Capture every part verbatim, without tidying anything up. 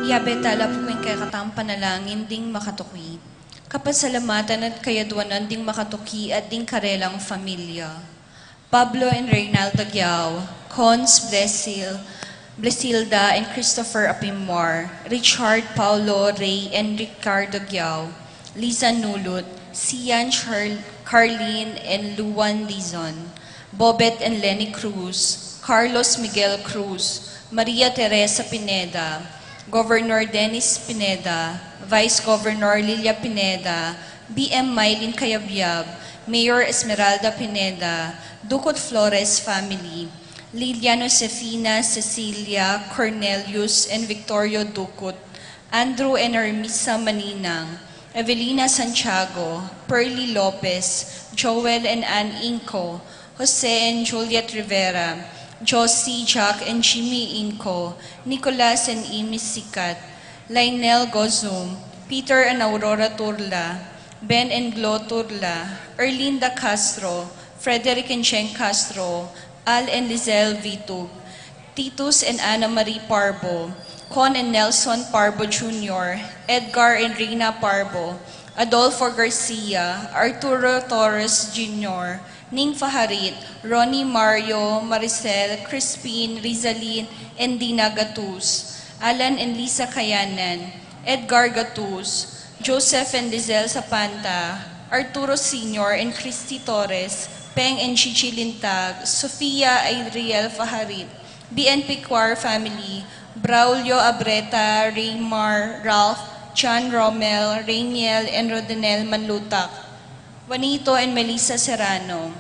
Yabe tala pu king kekatang panalangin ding makatuki. Kapasalamatan at kayadwanan ding makatuki at ding karelang familia. Pablo and Reynaldo Giao, Cons Blesil, Blesilda and Christopher Apimor, Richard, Paulo, Ray and Ricardo Giao, Liza Nulut, Sian, Char- Carlin and Luan Dizon, Bobet and Lenny Cruz, Carlos Miguel Cruz, Maria Teresa Pineda, Governor Dennis Pineda, Vice Governor Lilia Pineda, B M Mylene Cayabyab, Mayor Esmeralda Pineda, Ducot Flores family, Lilian Josefina, Cecilia, Cornelius, and Victorio Ducot, Andrew and Armisa Maninang, Evelina Santiago, Pearly Lopez, Joel and Ann Inco, Jose and Juliet Rivera, Josie, Jack and Jimmy Inco, Nicolas and Amy Sicat, Lionel Gozum, Peter and Aurora Turla, Ben and Glo Turla, Erlinda Castro, Frederick and Jen Castro, Al and Lizelle Vitug, Titus and Anna Marie Parbo, Con and Nelson Parbo Junior, Edgar and Rina Parbo, Adolfo Garcia, Arturo Torres Junior, Ning Faharit, Ronnie, Mario, Maricel, Crispin, Rizalin, and Dina Gatus, Alan and Lisa Kayanan, Edgar Gatus, Joseph and Lizelle Sapanta, Arturo Senior and Christy Torres, Peng and Gigi Lintag, Sofia Adriel Faharit, B N P Choir family, Braulio Abreta, Raymar, Ralph, John Romel, Rainiel, and Rodinel Manlutak, Juanito and Melissa Serrano,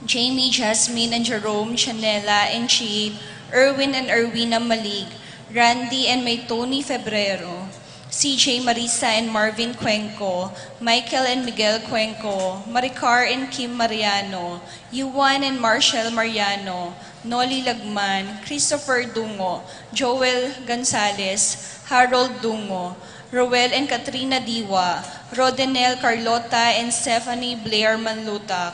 Jamie, Jasmine, and Jerome, Chanela, and Jade, Erwin and Erwina Malig, Randy, and May Tony Febrero, C J, Marisa, and Marvin Cuenco, Michael and Miguel Cuenco, Maricar and Kim Mariano, Yuan and Marshall Mariano, Noli Lagman, Christopher Dungo, Joel Gonzalez, Harold Dungo, Roel and Katrina Diwa, Rodenel Carlota and Stephanie Blair Manlutak,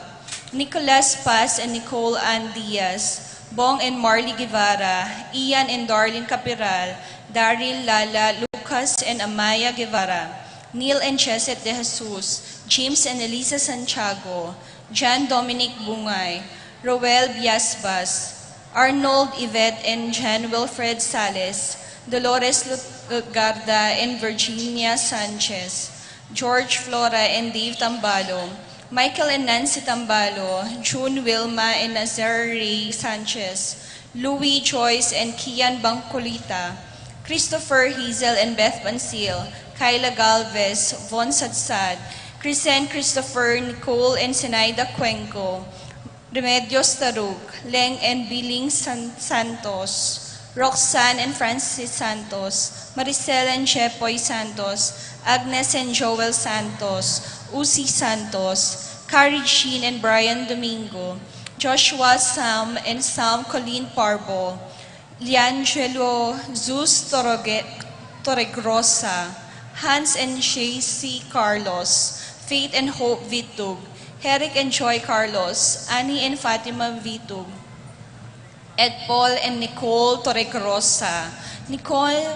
Nicholas Paz and Nicole Ann Diaz, Bong and Marley Guevara, Ian and Darlene Capiral, Daryl, Lala, Lucas and Amaya Guevara, Neil and Jesset De Jesus, James and Elisa Santiago, John Dominic Bungay, Roel Biasbas, Arnold, Yvette, and Jan Wilfred Sales, Dolores Lut-, Lutgarda, and Virginia Sanchez, George, Flora, and Dave Tambalo, Michael and Nancy Tambalo, June, Wilma, and Nazaire Sanchez, Louis, Joyce, and Kian Bangcolita, Christopher, Hazel, and Beth Bansil, Kyla Galvez, Von Sadsad, Chrisen, Christopher, Nicole, and Zenaida Cuenco, Remedios Tarug, Leng and Biling San-, Santos, Roxanne and Francis Santos, Maricel and Chepoy Santos, Agnes and Joel Santos, Uzi Santos, Kari Jean and Brian Domingo, Joshua, Sam, and Sam Colleen Parbo, Liangelo Zeus Torroge-, Torregrosa, Hans and J C Carlos, Faith and Hope Vitug, Herrick and Joy Carlos, Annie and Fatima Vitug, Ed Paul and Nicole Torregrosa, Nicole,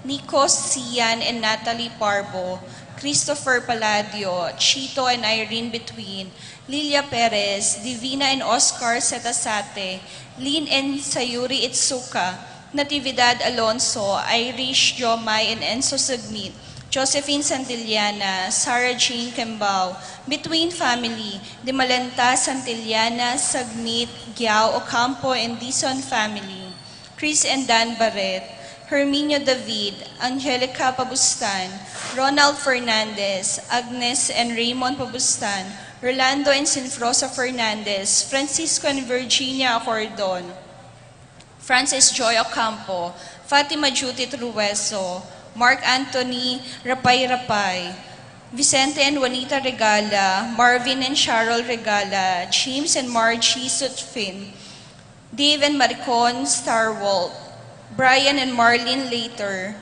Nico Sian and Natalie Parbo, Christopher Paladio, Chito and Irene Between, Lilia Perez, Divina and Oscar Setasate, Lynn and Sayuri Itsuka, Natividad Alonso, Irish Jomai and Enzo Sagnit, Josephine Santillana, Sarah Jean Kembao, Between family, Dimalanta, Santillana, Sagnit, Giao, Ocampo, and Dizon family, Chris and Dan Barret, Herminio David, Angelica Pabustan, Ronald Fernandez, Agnes and Raymond Pabustan, Rolando and Sinfrosa Fernandez, Francisco and Virginia Acordon, Francis Joy Ocampo, Fatima Judith Rueso, Mark Anthony Rapay Rapay, Vicente and Juanita Regala, Marvin and Cheryl Regala, James and Margie Sutphin, Dave and Maricon Starwalt, Brian and Marlene Later,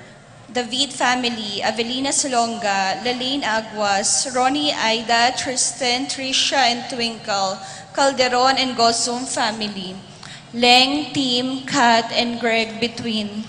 David family, Avelina Salonga, Lalaine Aguas, Ronnie, Aida, Tristan, Trisha, and Twinkle, Calderon and Gosum family, Leng, Tim, Kat, and Greg Between,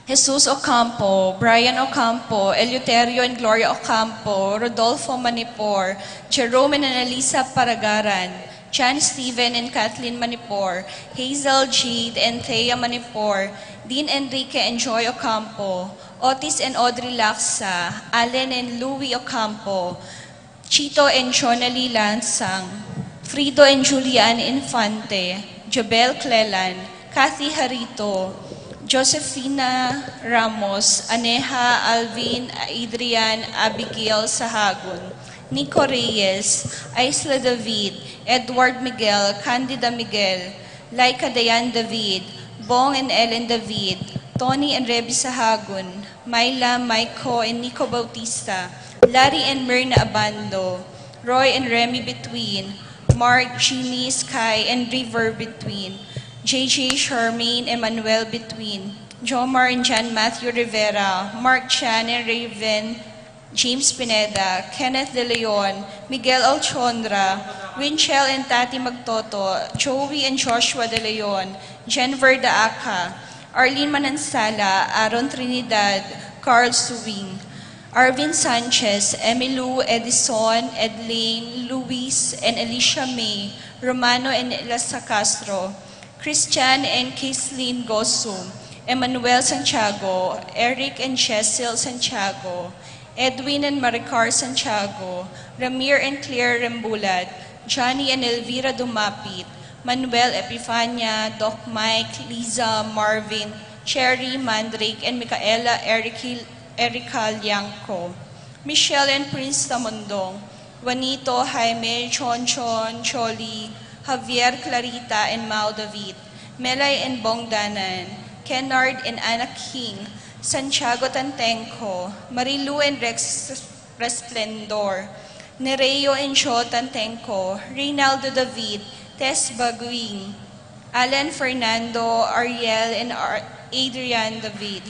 Jesus Ocampo, Brian Ocampo, Eleuterio and Gloria Ocampo, Rodolfo Manipor, Jerome and Annalisa Paragaran, John Steven and Kathleen Manipor, Hazel Jade and Thea Manipor, Dean Enrique and Joy Ocampo, Otis and Audrey Laksa, Allen and Louie Ocampo, Chito and Jonali Lansang, Frido and Julian Infante, Jobel Clelan, Kathy Harito, Josefina Ramos, Aneha, Alvin, Adrian, Abigail Sahagun, Nico Reyes, Isla David, Edward Miguel, Candida Miguel, Laika Dayan David, Bong and Ellen David, Tony and Reby Sahagun, Myla, Maiko and Nico Bautista, Larry and Myrna Abando, Roy and Remy Between, Mark, Jeannie, Sky and River Between, J J, Charmaine, Emmanuel Between, Jomar and John Matthew Rivera, Mark Chan and Raven, James Pineda, Kenneth De Leon, Miguel Alchondra, Winchell and Tati Magtoto, Joey and Joshua De Leon, Jenver Daaca, Arlene Manansala, Aaron Trinidad, Carl Suing, Arvin Sanchez, Emilu Edison, Edlane, Luis and Alicia May, Romano and Elisa Castro, Christian and Kislin Gosu, Emmanuel Santiago, Eric and Chesil Santiago, Edwin and Maricar Santiago, Ramir and Claire Rembulat, Johnny and Elvira Dumapit, Manuel Epifania, Doc Mike, Liza, Marvin, Cherry, Mandrake, and Micaela Eric-, Erica Liangco, Michelle and Prince Tamundong, Juanito, Jaime, Chonchon, Choli, Javier, Clarita, and Mau David, Melay and Bong Danan, Kennard and Anna King, Santiago Tantengco, Marilu and Rex Resplendor, Nereo and Cho Tantengco, Reynaldo David, Tess Baguing, Alan Fernando, Ariel and Ar-, Adrian David,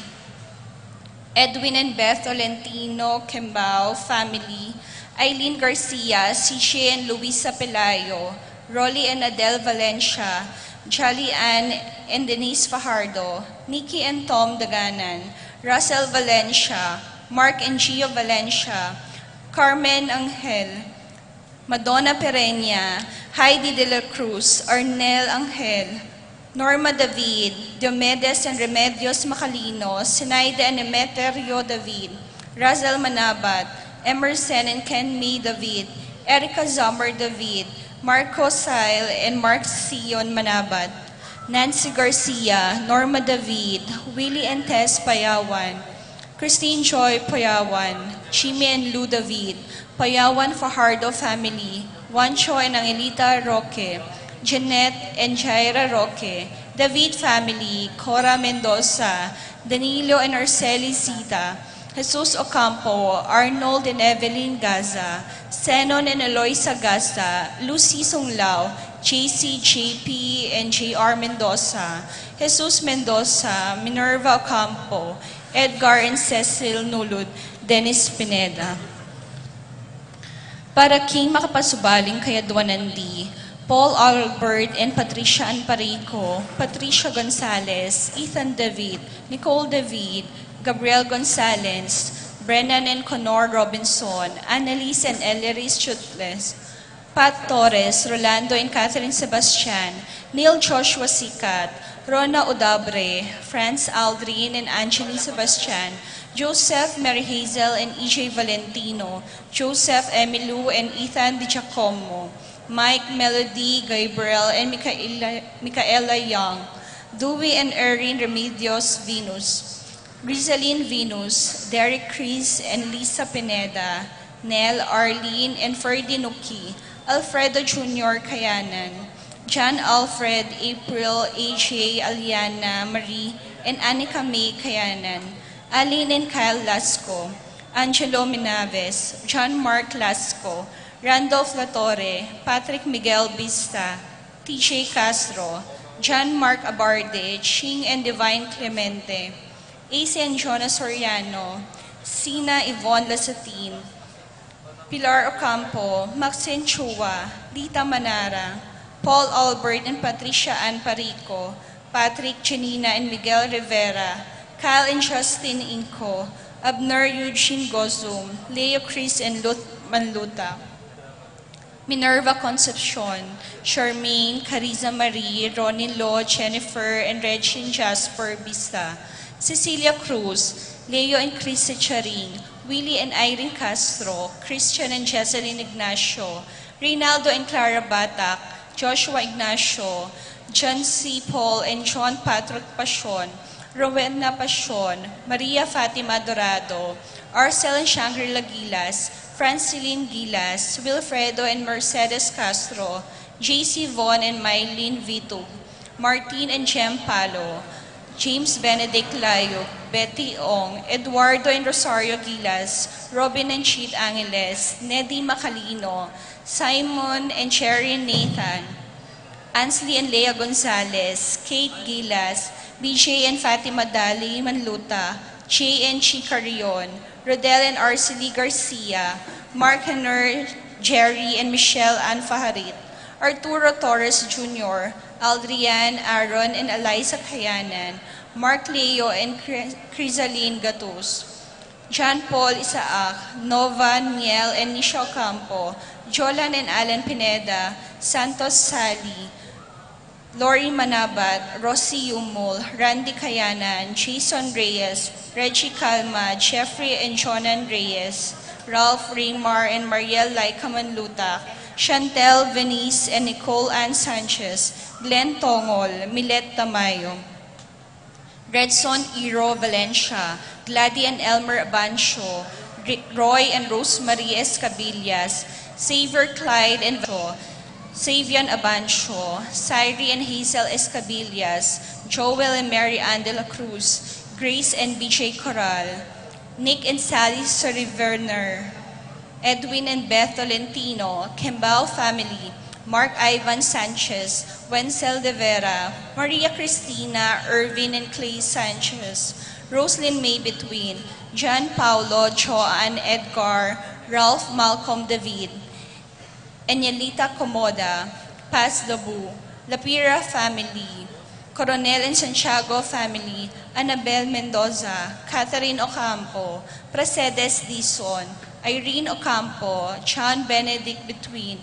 Edwin and Beth Tolentino Kembao family, Eileen Garcia, C J and Luisa Pelayo, Rolly and Adele Valencia, Jolly Ann and Denise Fajardo, Nikki and Tom Daganan, Russell Valencia, Mark and Gio Valencia, Carmen Angel, Madonna Pereña, Heidi de la Cruz, Arnel Angel, Norma David, Diomedes and Remedios Macalino, Sinaida and Emeterio David, Razel Manabat, Emerson and Kenmi David, Erica Zomer David, Marco Sile and Mark Sion Manabat, Nancy Garcia, Norma David, Willie and Tess Payawan, Christine Joy Payawan, Jimmy and Lou David, Payawan Fajardo family, Juancho and Angelita Roque, Jeanette and Jaira Roque, David family, Cora Mendoza, Danilo and Arceli Zita, Jesus Ocampo, Arnold and Evelyn Gaza, Zenon and Eloisa Gaza, Lucy Sunglao, J C, J P, and J R Mendoza, Jesus Mendoza, Minerva Ocampo, Edgar and Cecil Nulud, Dennis Pineda. Para king makapasubaling kayadwanan di, Paul Albert and Patricia Ann Parico, Patricia Gonzalez, Ethan David, Nicole David, Gabriel Gonzalez, Brennan and Connor Robinson, Annalise and Ellery Chutles, Pat Torres, Rolando and Catherine Sebastian, Neil Joshua Sikat, Rona Odabre, Franz Aldrin and Angeline Sebastian, Joseph Mary Hazel and E J Valentino, Joseph Emilu and Ethan Di Giacomo, Mike, Melody, Gabriel, and Micaela, Micaela Young, Dewey and Erin Remedios Venus, Rizalin Venus, Derek Chris and Lisa Pineda, Nel, Arlene, and Ferdy Nuki, Alfredo Junior Kayanan, John Alfred, April, A J, Aliana, Marie, and Anika May Kayanan, Aline and Kyle Lasco, Angelo Minaves, John Mark Lasco, Randolph Latorre, Patrick Miguel Bista, T J Castro, John Mark Abarde, Ching and Divine Clemente, A C and Jonas Soriano, Sina Yvonne Lasatin, Pilar Ocampo, Maxine Chua, Lita Manara, Paul Albert and Patricia Ann Parico, Patrick, Janina, and Miguel Rivera, Kyle and Justin Inco, Abner Eugene Gozum, Leo Chris and Lut Manluta, Minerva Concepcion, Charmaine, Cariza Marie, Ronnie Lo, Jennifer, and Regine Jasper Bisa, Cecilia Cruz, Leo and Chris Charing, Willie and Irene Castro, Christian and Jesselyn Ignacio, Reynaldo and Clara Batak, Joshua Ignacio, John C. Paul and John Patrick Pasion, Rowena Pasion, Maria Fatima Dorado, Arcel and Shangri-La Gilas, Francilyn Gilas, Wilfredo and Mercedes Castro, J C Von and Mylene Vitug, Martin and Jem Palo, James Benedict Layug, Betty Ong, Eduardo and Rosario Gilas, Robin and Cheet Angeles, Neddy Macalino, Simon and Cherry Nathan, Ansley and Lea Gonzalez, Kate Gilas, B J and Fatima Dali Manluta, Jay and Chi Carrion, Rodel and Arcely Garcia, Mark Henner, Jerry and Michelle Ann Fajarit, Arturo Torres Junior, Aldrian, Aaron and Eliza Kayanan, Mark Leo and Cri- Crisaline Gatus, John Paul Isaac, Nova, Niel and Nisha Ocampo, Jolan and Alan Pineda, Santos Sally, Lori Manabat, Rosie Yumul, Randy Kayanan, Jason Reyes, Reggie Calma, Jeffrey and Jonan Reyes, Ralph Raymar and Mariel Laika Manlutak, Chantel, Venice and Nicole Ann Sanchez, Glenn Tongol, Milet Tamayo, Redson Iro Valencia, Glady and Elmer Abancio, Ri- Roy and Rosemary Escabillas, Xavier Clyde and Vancho, Savian Abancio, Sairi and Hazel Escabillas, Joel and Mary Ann de la Cruz, Grace and B J Corral, Nick and Sally Soriverner, Edwin and Beth Tolentino, Kembao family, Mark Ivan Sanchez, Wenzel De Vera, Maria Cristina, Irvin and Clay Sanchez, Roslyn May Between, John Paulo, Joan Edgar, Ralph Malcolm David, Enyelita Comoda, Paz Dabu, Lapira family, Coronel and Santiago family, Annabel Mendoza, Catherine Ocampo, Pracedes Dizon, Irene Ocampo, John Benedict Between,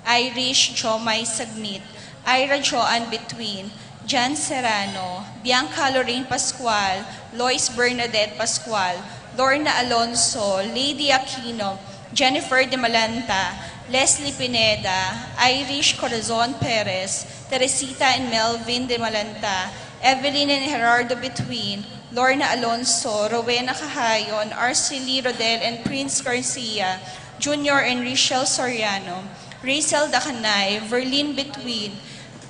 Irish Jomai Sagmit, Ira Joan Between, Jan Serrano, Bianca Lorraine Pascual, Lois Bernadette Pascual, Lorna Alonso, Lady Aquino, Jennifer de Malanta, Leslie Pineda, Irish Corazon Perez, Teresita and Melvin de Malanta, Evelyn and Gerardo Between, Lorna Alonso, Rowena Cahayon, Arcely Rodel and Prince Garcia, Junior and Richelle Soriano, Rachel Dacanay, Verlin Between,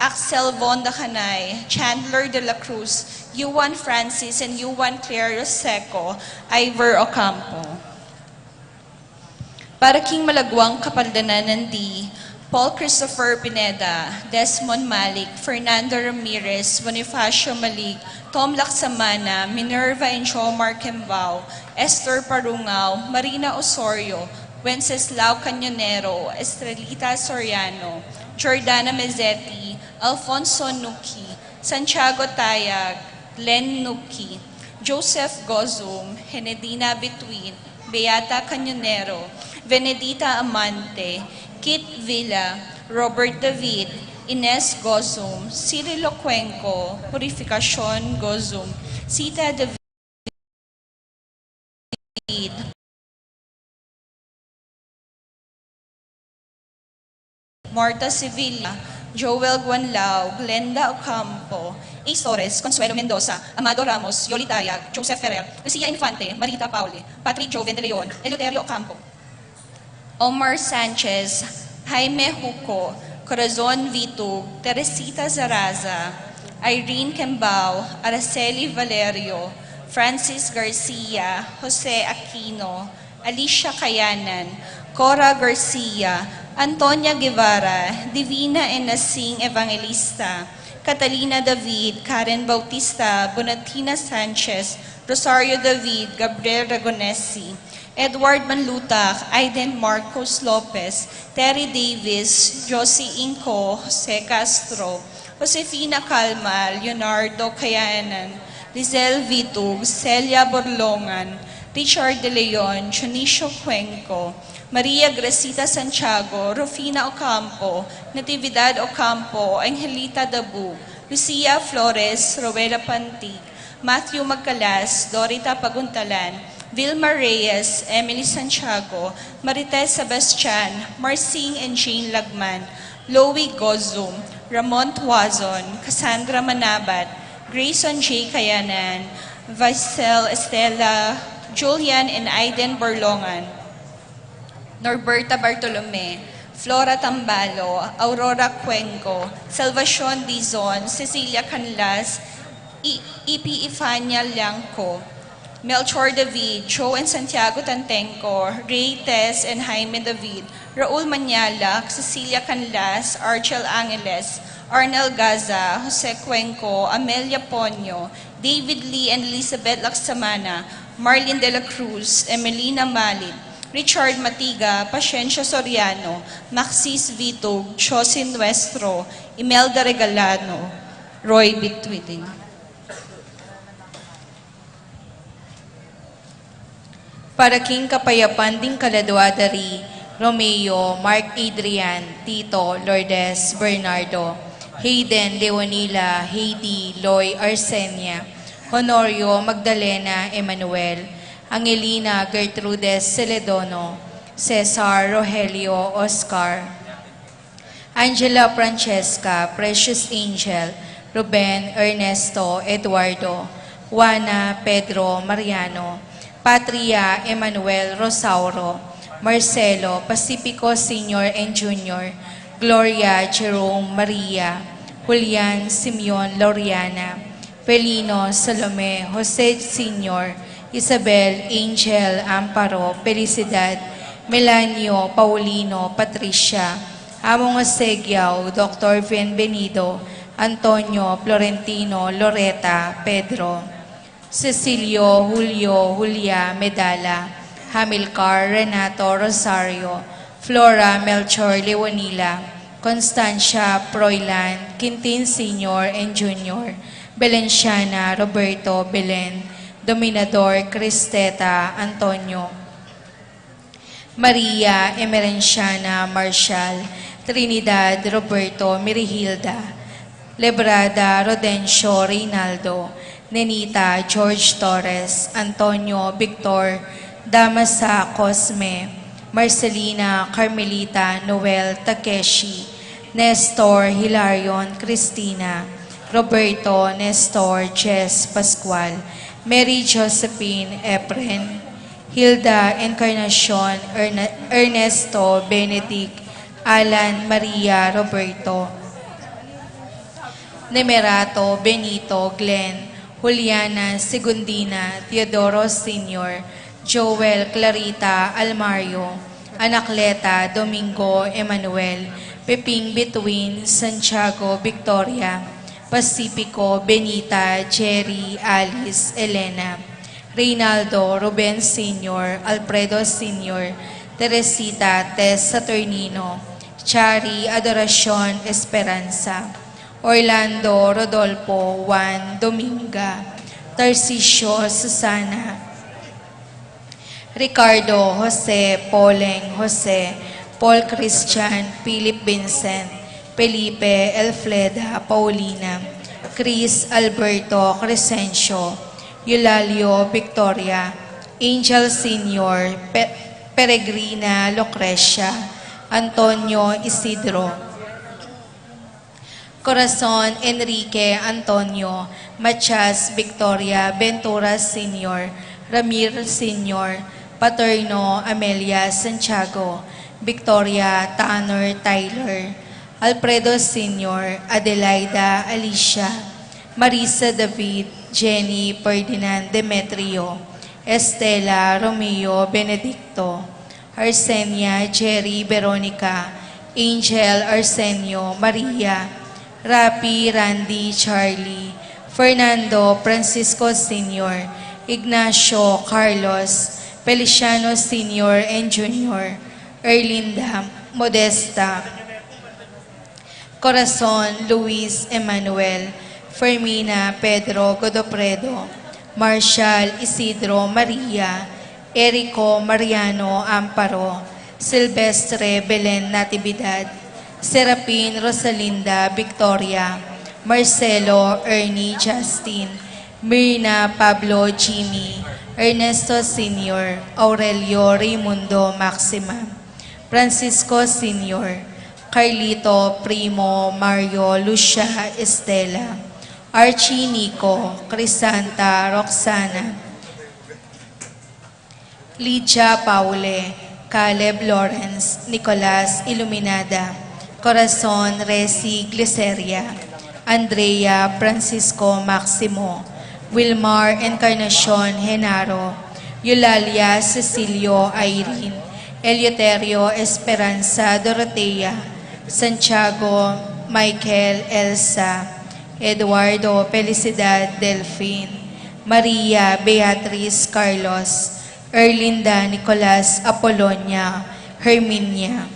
Axel Von Dacanay, Chandler de la Cruz, Yuan Francis and Yuan Claire Seco, Ivor Ocampo. Para king malaguang kapaldanan nandi, Paul Christopher Pineda, Desmond Malik, Fernando Ramirez, Bonifacio Malig, Tom Laksamana, Minerva and Jomar Kembao, Esther Parungao, Marina Osorio, Wenceslao Cañonero, Estrelita Soriano, Jordana Mezzetti, Alfonso Nuki, Santiago Tayag, Glenn Nuki, Joseph Gozum, Henedina Between, Beata Cañonero, Venedita Amante, Kit Villa, Robert David, Ines Gozum, Cirilo Cuenco, Purificacion Gozum, Sita David, Marta Sevilla, Joel Guanlao, Glenda Ocampo, Ace Torres, Consuelo Mendoza, Amado Ramos, Yoli Tayag, Joseph Ferrer, Lucia Infante, Marita Pauli, Patrick Joven de Leon, Eleuterio Ocampo, Omar Sanchez, Jaime Huco, Corazon Vitug, Teresita Zaraza, Irene Kembao, Araceli Valerio, Francis Garcia, Jose Aquino, Alicia Kayanan, Cora Garcia, Antonia Guevara, Divina and Nasing Evangelista, Catalina David, Karen Bautista, Bonatina Sanchez, Rosario David, Gabriel Ragonesi, Edward Manlutak, Aiden Marcos Lopez, Terry Davis, Josie Inco, Jose Castro, Josefina Calma, Leonardo Kayanan, Lizelle Vitug, Celia Borlongan, Richard De Leon, Dionisio Cuenco, Maria Gracita Santiago, Rufina Ocampo, Natividad Ocampo, Angelita Dabu, Lucia Flores, Rowena Pantig, Matthew Magcalas, Dorita Paguntalan, Vilma Reyes, Emily Santiago, Marites Sebastian, Marcing and Jane Lagman, Louie Gozum, Ramon Tuazon, Cassandra Manabat, Grayson J. Kayanan, Vicel Estela, Julian and Aiden Borlongan, Norberta Bartolome, Flora Tambalo, Aurora Cuenco, Salvacion Dizon, Cecilia Canlas, I- Ipifania Liangco, Melchor David, Joe and Santiago Tantenco, Ray Tess and Jaime David, Raul Mañalac, Cecilia Canlas, Archel Angeles, Arnel Gaza, Jose Cuenco, Amelia Ponyo, David Lee and Elizabeth Laksamana, Marlin de la Cruz, Emelina Malit, Richard Matiga, Pasiencia Soriano, Maxis Vitug, Josin Nuestro, Imelda Regalado, Roy Bitwidin. Para king kapayapan ding kaladua da ri Romeo, Mark Adrian, Tito, Lourdes, Bernardo, Hayden, Leonila, Heidi, Loy, Arsenia, Honorio, Magdalena, Emmanuel, Angelina, Gertrudes, Celedono, Cesar, Rogelio, Oscar, Angela, Francesca, Precious Angel, Ruben, Ernesto, Eduardo, Juana, Pedro, Mariano, Patria, Emmanuel, Rosauro, Marcelo, Pacifico Senior and Junior, Gloria, Jerome, Maria, Julian, Simeon, Loriana, Felino, Salome, Jose Senior, Isabel, Angel, Amparo, Felicidad, Melanio, Paulino, Patricia, Among Osegiao, Doctor Bienvenido, Antonio, Florentino, Loreta, Pedro, Cecilio, Julio, Julia, Medala, Hamilcar, Renato, Rosario, Flora, Melchor, Leonila, Constancia, Proilan, Quintin Senior and Junior, Belenciana, Roberto, Belen, Dominador, Cristeta, Antonio, Maria, Emerenciana, Marshall, Trinidad, Roberto, Mirihilda, Lebrada, Rodencio, Reynaldo, Nenita, George Torres, Antonio, Victor, Damasa, Cosme, Marcelina, Carmelita, Noel, Takeshi, Nestor, Hilarion, Cristina, Roberto, Nestor, Jess, Pascual, Mary Josephine, Efren, Hilda, Encarnacion, Erne- Ernesto, Benedict, Alan, Maria, Roberto, Nemerato, Benito, Glenn, Juliana, Segundina, Teodoro Senior, Joel, Clarita, Almario, Anacleta, Domingo, Emmanuel, Peping, Between, Santiago, Victoria, Pacifico, Benita, Jerry, Alice, Elena, Reynaldo, Ruben Senior, Alfredo Senior, Teresita, Tess, Saturnino, Chari, Adoracion, Esperanza, Orlando, Rodolfo, Juan, Dominga, Tarcisio, Susana, Ricardo, Jose, Poleng, Jose, Paul Christian, Philip Vincent, Felipe, Elfleda, Paulina, Chris, Alberto, Crescencio, Eulalio, Victoria, Angel Senior, Pe- Peregrina, Lucrecia, Antonio, Isidro, Corazon, Enrique, Antonio, Matias, Victoria, Ventura Senior, Ramir Senior, Paterno, Amelia, Santiago, Victoria, Tanner, Tyler, Alfredo Senior, Adelaida, Alicia, Marisa, David, Jenny, Ferdinand, Demetrio, Estela, Romeo, Benedicto, Arsenia, Jerry, Veronica, Angel, Arsenio, Maria, Rapi, Randy, Charlie, Fernando, Francisco Senior, Ignacio, Carlos, Feliciano Senior and Junior, Erlinda, Modesta, Corazon, Luis, Emmanuel, Fermina Pedro Godopredo, Marshall Isidro Maria, Erico Mariano Amparo, Silvestre Belen Natividad, Serapin Rosalinda Victoria, Marcelo Ernie Justin, Mirna Pablo Jimmy, Ernesto Senior, Aurelio Raimundo Maxima, Francisco Senior, Carlito Primo Mario Lucia Estela, Archie Nico, Crisanta Roxana, Lydia Paule, Caleb Lawrence, Nicolas Iluminada, Corazon Resi Gliceria, Andrea Francisco Maximo, Wilmar Encarnacion Genaro, Eulalia Cecilio Irene, Eleuterio Esperanza Dorotea, Santiago Michael Elsa, Eduardo Felicidad Delfin, Maria Beatriz Carlos, Erlinda Nicolas Apolonia, Herminia,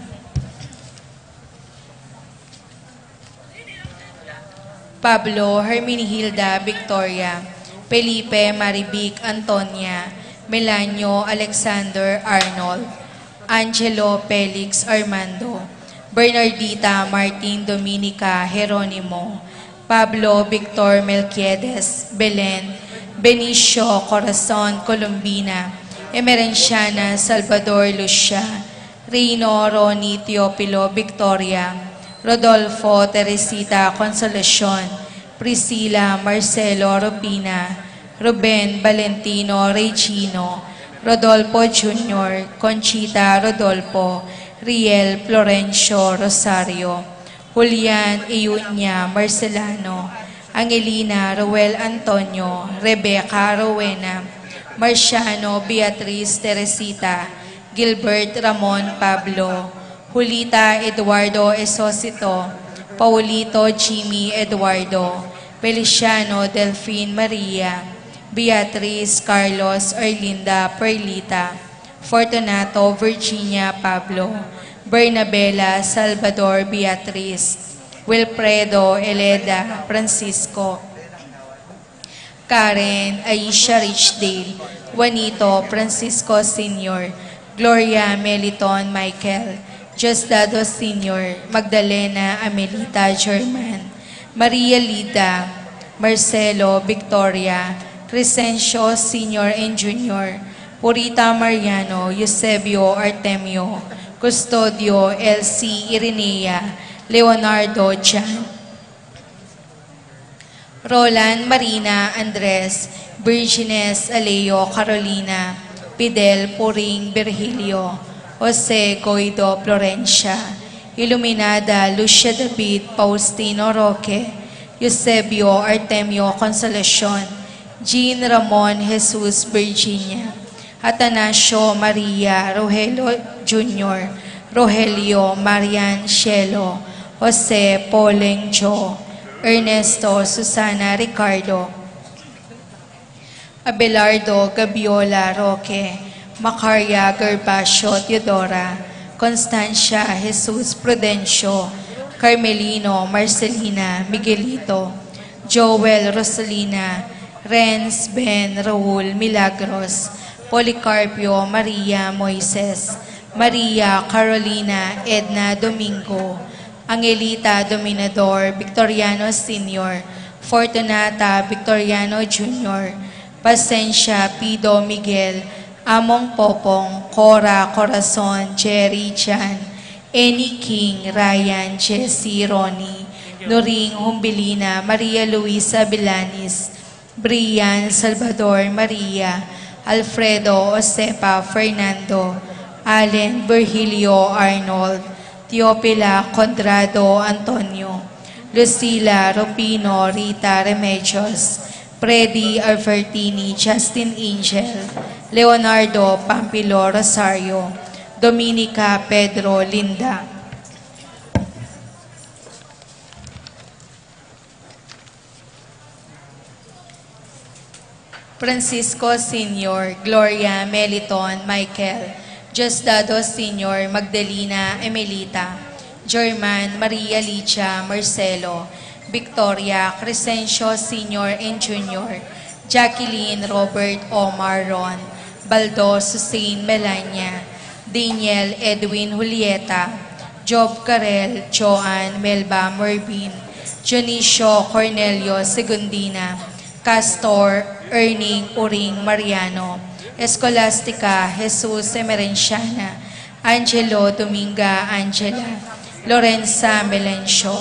Pablo Herminihilda Victoria, Felipe Marivic Antonia, Melanio Alexander Arnold, Angelo Felix Armando, Bernardita Martin Dominica Jeronimo, Pablo Victor Melquiades Belen, Benicio Corazon Colombina, Emerenciana Salvador Lucia, Rino Roni Teofilo Victoria, Rodolfo Teresita Consolacion, Priscila Marcelo Rupina, Ruben Valentino Regino, Rodolfo Junior, Conchita Rodolfo, Riel Florencio Rosario, Julian Iuña Marcelano, Angelina Roel Antonio, Rebecca Rowena, Marciano Beatriz Teresita, Gilbert Ramon Pablo, Julita Eduardo Esosito, Paulito Jimmy Eduardo, Feliciano Delfin Maria, Beatriz Carlos Erlinda Perlita, Fortunato Virginia Pablo, Bernabela Salvador Beatriz, Wilfredo Eleda Francisco, Karen Aisha Richdale, Juanito Francisco Senior, Gloria Meliton Michael, Diosdado Senior, Magdalena Amelita German, Maria Lida, Marcelo Victoria, Crescencio Senior and Junior, Purita Mariano, Eusebio Artemio, Custodio Elsie Irinea, Leonardo Jan, Roland Marina Andres, Virgines Aleo Carolina, Fidel Puring Virgilio, Jose Goido Florencia, Iluminada Lucia David Faustino Roque, Eusebio Artemio Consolacion, Jean Ramon Jesus Virginia, Atanasio Maria Rogelio Junior, Rogelio Marian Cielo, Jose Poleng Jo, Ernesto Susana Ricardo, Abelardo Gabiola Roque, Macaria Gervasio Teodora, Constancia Jesus Prudencio, Carmelino Marcelina Miguelito, Joel Rosalina, Renz Ben Raul Milagros, Policarpio Maria Moises, Maria Carolina Edna Domingo, Angelita Dominador Victoriano Senior, Fortunata Victoriano Junior, Pasensia Pido Miguel, Among Popong, Cora Corazon, Jerry Chan, Annie King, Ryan, Jessie, Ronnie, Nuring Humbilina, Maria Luisa Villanis, Brian Salvador Maria, Alfredo Josefa Fernando, Allen Virgilio Arnold, Teofila Condrado Antonio, Lucila Rufino Rita Remedios, Freddy Albertini Justin Angel, Leonardo Pampilo Rosario, Dominica Pedro Linda, Francisco Senior, Gloria Meliton Michael, Diosdado Senior, Magdalena Emelita, German Maria Licha Marcelo, Victoria, Crescencio Senior and Junior, Jacqueline Robert Omar Ron, Baldo Susain Melania, Daniel Edwin Julieta, Job Carel, Joan Melba Mervin, Dionisio Cornelio Segundina, Castor Erning Uring Mariano, Escolastica Jesus Emerenciana, Angelo Dominga Angela, Lorenza Melencio,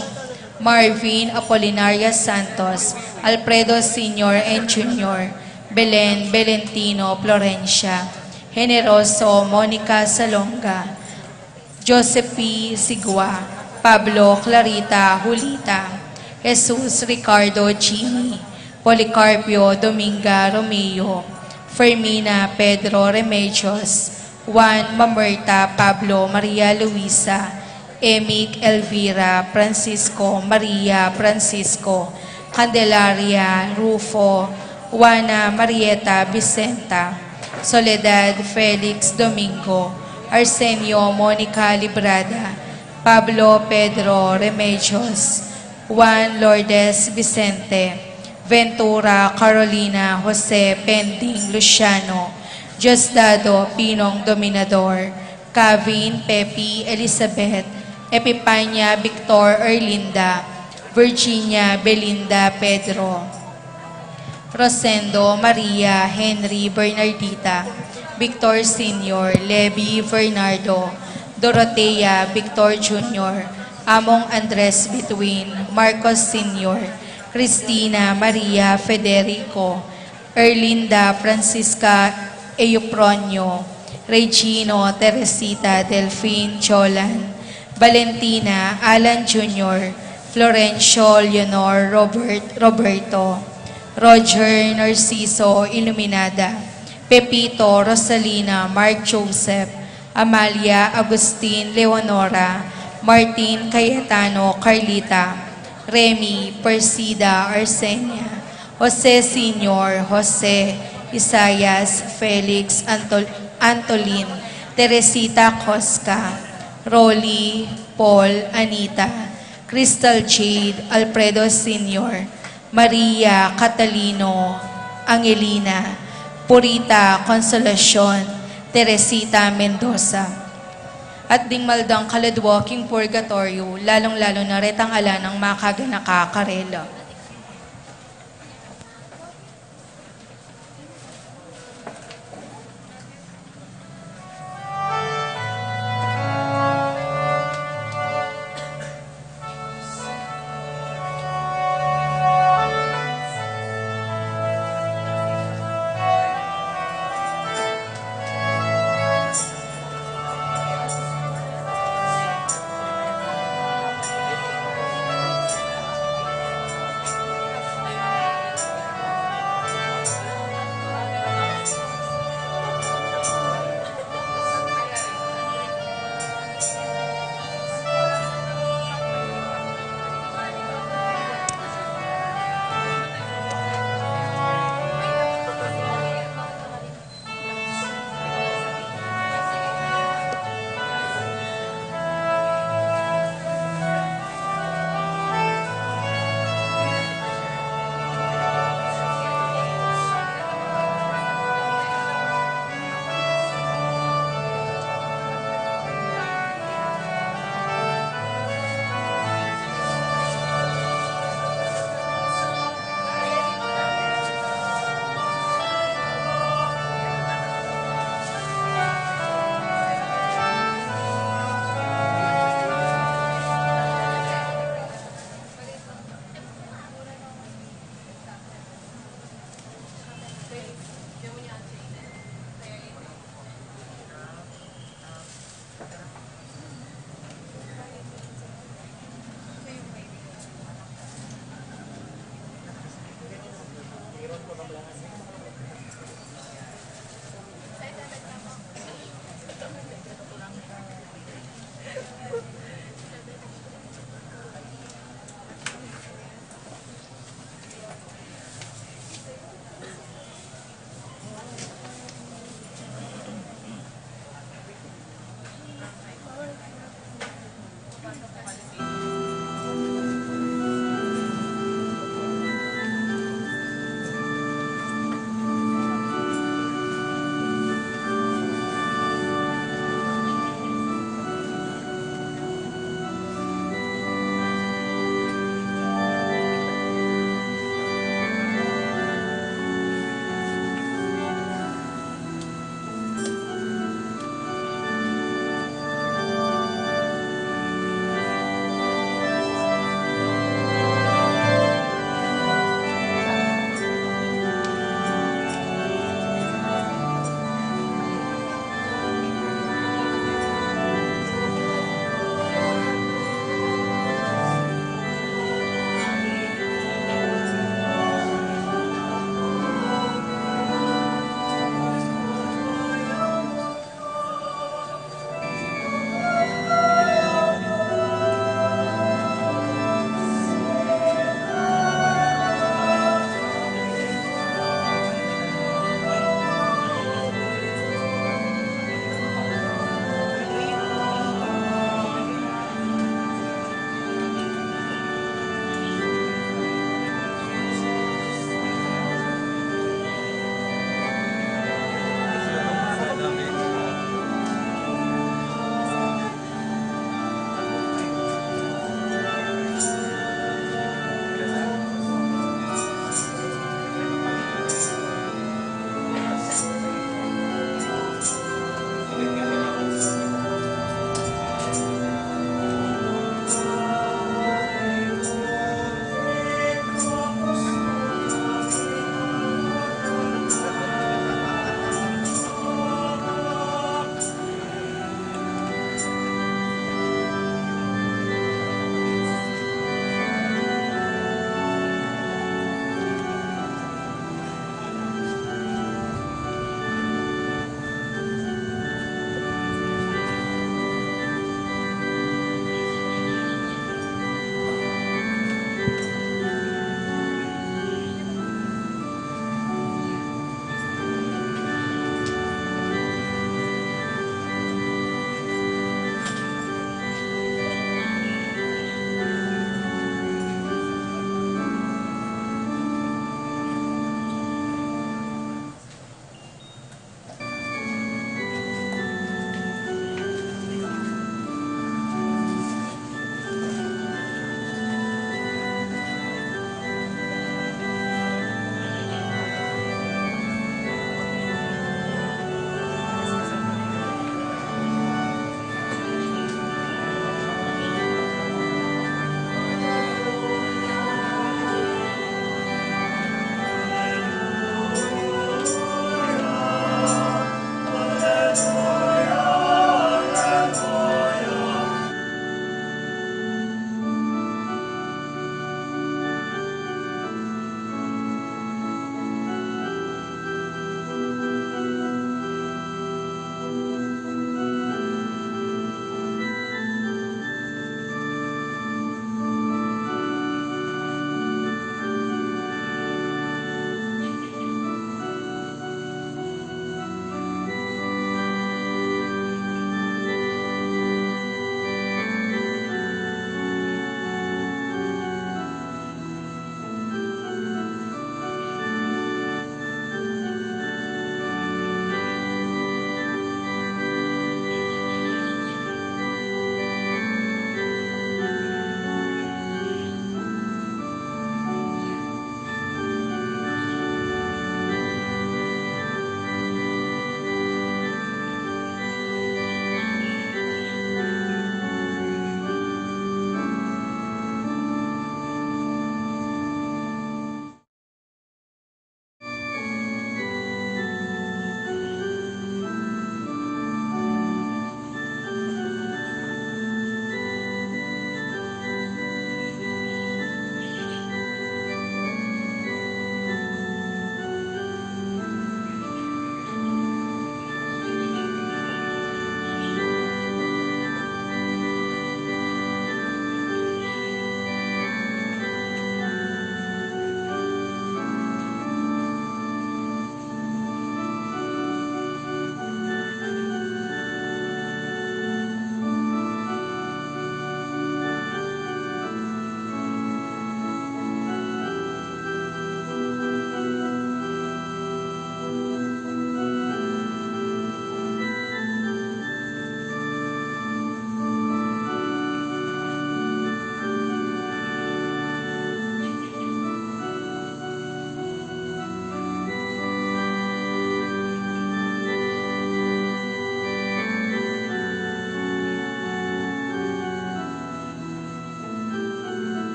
Marvin Apolinaria Santos, Alfredo Senior and Junior, Belen Belentino Florencia, Generoso Monica Salonga, Josephine Sigua, Pablo Clarita Julita, Jesus Ricardo Jimmy, Policarpio Dominga Romeo, Fermina Pedro Remedios, Juan Mamerta Pablo Maria Luisa, Emic Elvira Francisco Maria Francisco, Candelaria Rufo, Juana Marieta Vicenta, Soledad Felix Domingo, Arsenio Monica Librada, Pablo Pedro Remedios, Juan Lourdes Vicente, Ventura Carolina Jose Pending Luciano, Diosdado Pinong Dominador, Kavin Pepi Elizabeth, Epipania Victor Erlinda, Virginia Belinda Pedro, Rosendo Maria Henry Bernardita, Victor Senior, Levi Bernardo, Dorotea Victor Junior, Among Andres Between, Marcos Senior, Cristina Maria Federico, Erlinda Francisca Eupronio, Regino Teresita Delfin Jolan, Valentina Alan Junior, Florencio Leonor Robert Roberto, Roger Narciso Iluminada, Pepito Rosalina Mark Joseph, Amalia Agustin Leonora, Martin Cayetano Carlita, Remy Persida Arsenia, Jose Senior Jose, Isaias Felix Antol- Antolin, Teresita Cosca, Rolly Paul Anita, Crystal Jade Alfredo Senior, Maria Catalino Angelina, Purita Consolacion, Teresita Mendoza. At ding maldang kaladwa king purgatoryo, lalung-lalu na retang ala nang makaganaka karela.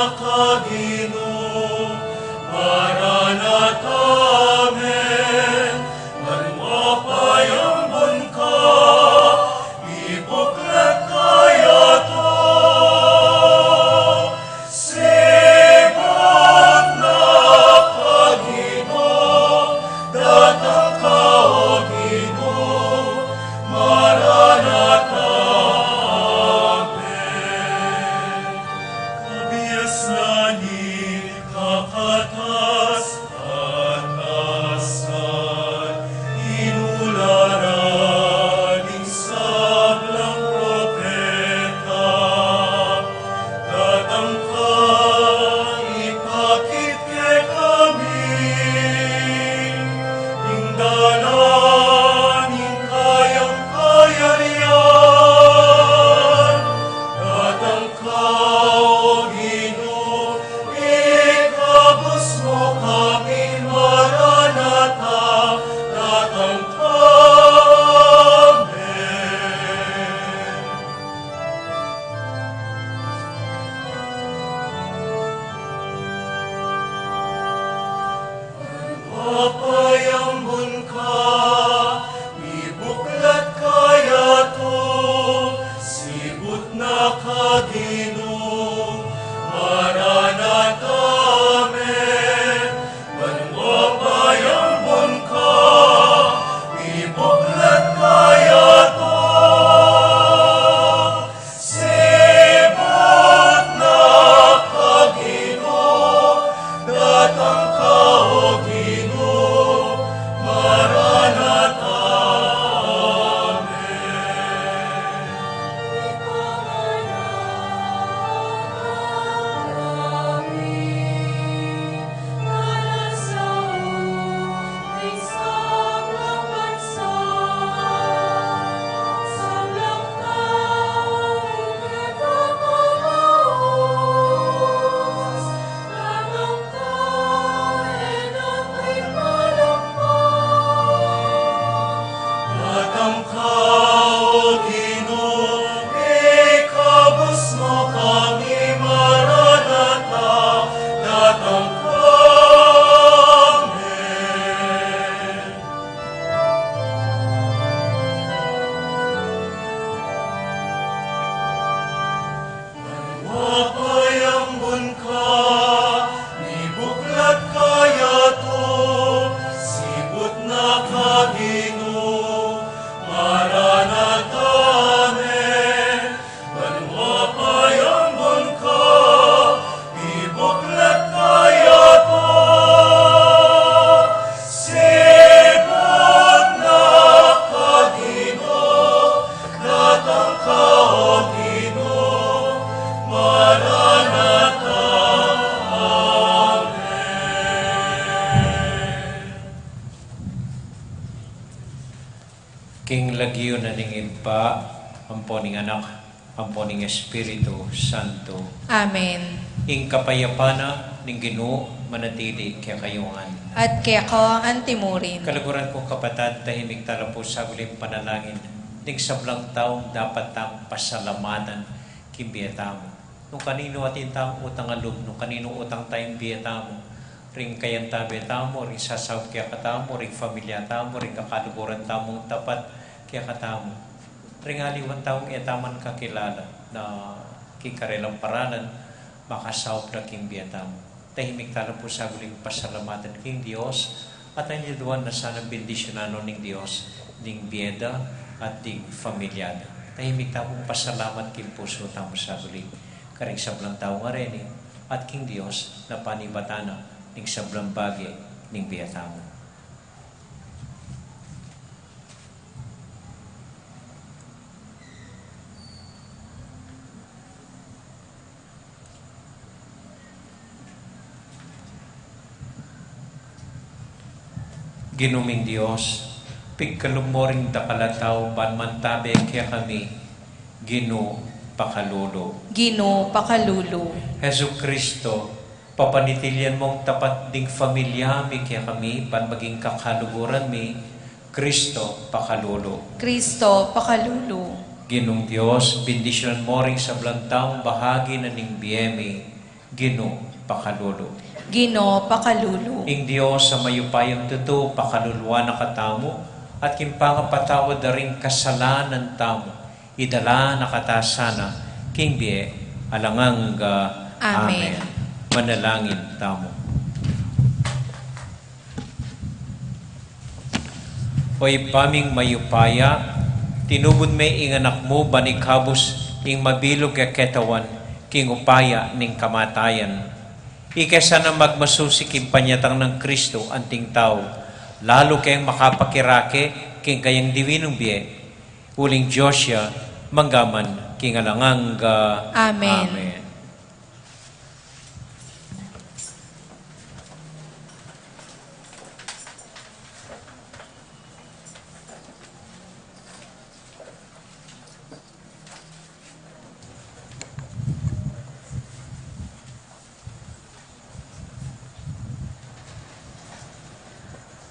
Ka Ginu, Maranatha, amen. Banua payambun ka, mibuklat ka yatu. Sibut na ka Ginu, datang ka, o Ginu, Maranatha, amen. Kabiasnan ning kakatas-katasan, inularan ning sablang propeta, datang ka, ipakit kekami ing dalan ning kayang kayarian. Datang ka, o Ginu, ikabus mu kami, Maranatha, datang ka, amen. Payambun ka, mibuklat ka yatu. Sibut na ka Ginu, Maranatha, amen. Banua payambun ka, mibuklat ka yatu. Sibut na ka Ginu, datang ka, o Ginu, Maranatha, amen. Datang ka, o Ginu, ikabus mu kami, Maranatha, datang ka, amen. Banua payambun ka, mibuklat ka yatu. Sibut na ka Ginu, Maranatha, amen. Banua payambun ka, mibuklat ka yatu. Sibut na ka Ginu, datang ka, o Ginu, Maranatha, amen. King lagyu na ning Ibpa, ampo ning Anak, ampo ning Espiritu Santo. Amen. Ing kapayapan na ning Ginu manatili kekayu ngan. At keka antimurin. Kaluguran kung kapatad, tahimik tala pu saguling panalangin ning sablang taung dapat tang pasalamatan king bie tamu. Nung kaninu atin tamung utang a lub, nung kaninu utang taya ing bie tamu, ring kayantabe tamu, ring sasaup kekatamu, ring familia tamu, ring kakaluguran tamung tapat kekatamu, ring aliwan tamung e tamu man kakilala na king karelang paralan makasaup da king bie tamu. Tahimik tala pu saguling pasalamatan king Dios, at alyaduan na sana bendisyunan no ning Dios ding bie da at ding familia da. Tahimik ta pung pasalamat king pusu tamu saguli karing sablang tau ngeni at king Dios na panibatan na ning sablang bage ning bie tamu. Ginu ming Dios, pigkalub mu ring dakal a tau ban mantabe kekami. Ginu, pakalulu. Ginu, pakalulu. Jesucristo, papanatilian mung tapat ding familia mi kekami ban maging kakaluguran mi. Cristo, pakalulu. Cristo, pakalulu. Ginung Dios, bendisyunan mu ring sablang taung bahagi na ning bie mi. Ginu, pakalulu. Ginu, pakalulu. Ing Dios a mayupayang tutu, pakaluluan na katamu, at king pangapatawad da ring kasalanan tamu, idala na kata sana king bie alang angga. Amen. Amen. Manalangin tamu. O Ibpa ming mayupaya, tinubud me ing Anak mu ban ikabus ing mabilug a ketawan king upaya ning kamatayan. Ika sana magmasusi king panyatang nang Kristo anting tau, lalu keng makapakirake king kayang diwinung bie, uling Dios ya, mangga man king alang angga. Amen. Amen.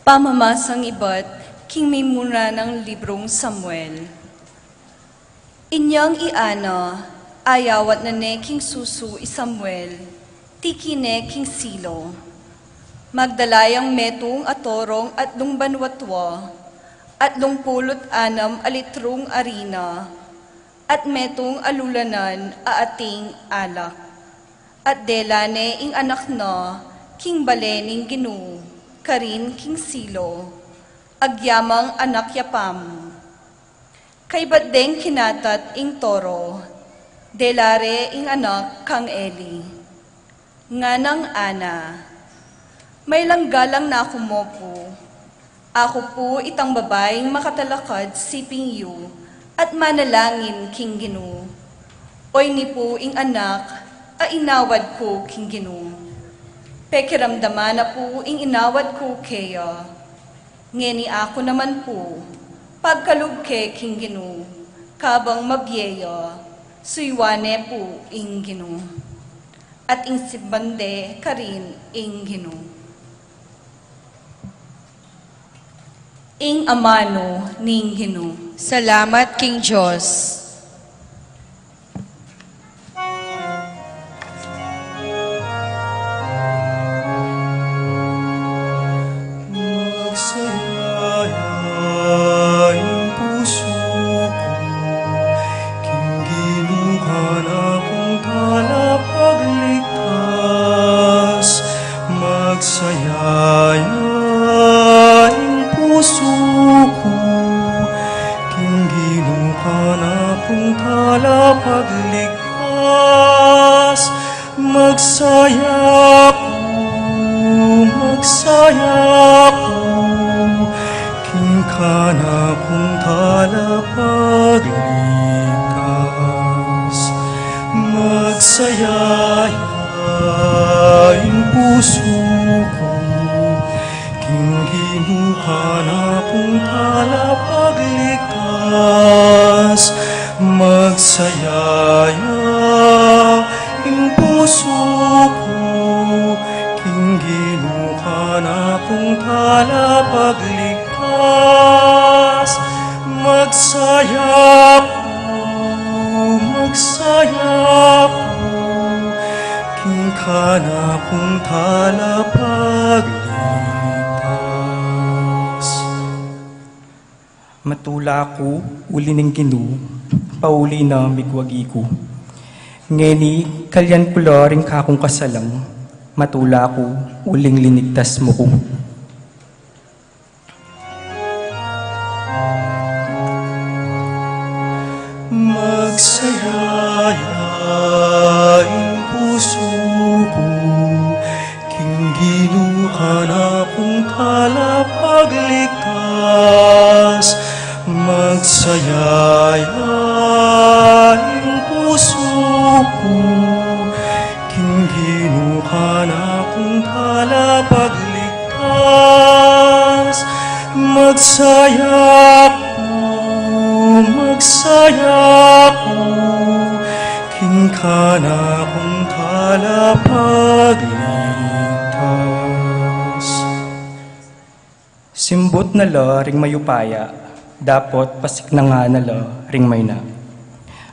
Pamamasang ibat king mimuna nang librung Samuel. Inyang i Ana, ayawat na ne king susu i Samuel, tiki ne king Silo. Magdala yang metung a torong atlung banua tua, atlung pulu't anam a litrung arina, at metung a lulanan a ating alak. At dela ne ing anak na king bale ning Ginu, karin king Silo, agyamang anak ya pamu. Kaybat deng kinatat ing toro, dela re ing anak kang Eli. Nganang Ana, "Maylang galang na ku mu pu. Aku pu itang babaing makatalakad siping yu at manalangin king Ginu. Oyni pu ing anak a inawad ku king Ginu. Pekiramdaman na pu ing inawad ku keya. Ngeni aku naman pu, pagkalub ke king Ginu, kabang mabie ya, suyuan ne pu ing Ginu." At ing simban de karin ing Ginu. Ing amanu ning Ginu. Salamat king Dios. Magsaya ya ing pusu ku, king Ginu kanakung talapagligtas. Magsaya ya ing pusu ku, king Ginu kanakung talapagligtas. Magsaya ku, magsaya ku, king kanakung talapagligtas. Magsaya ya ing pusu ku, king Ginu kanakung talapagligtas. Magsaya ya ing pusu ku, king Ginu kanakung talapagligtas. Magsaya ku, magsaya ku, king kanakung talapagligtas. Matula ku uli ning Ginu, pauli na migwagi ku. Ngeni, kalyan ku la ring kakung kasalang, matula ku uling linigtas mu ku. Magsaya ya ing pusu ku, king Ginu kanakung talapagligtas. Magsaya ya ing pusu ku, king Ginu kanakung talapagligtas. Magsaya ku, magsaya ku, king kanakung talapagligtas. Simbut na la ring mayupaya, dapot pasiknangan na la ring mayna.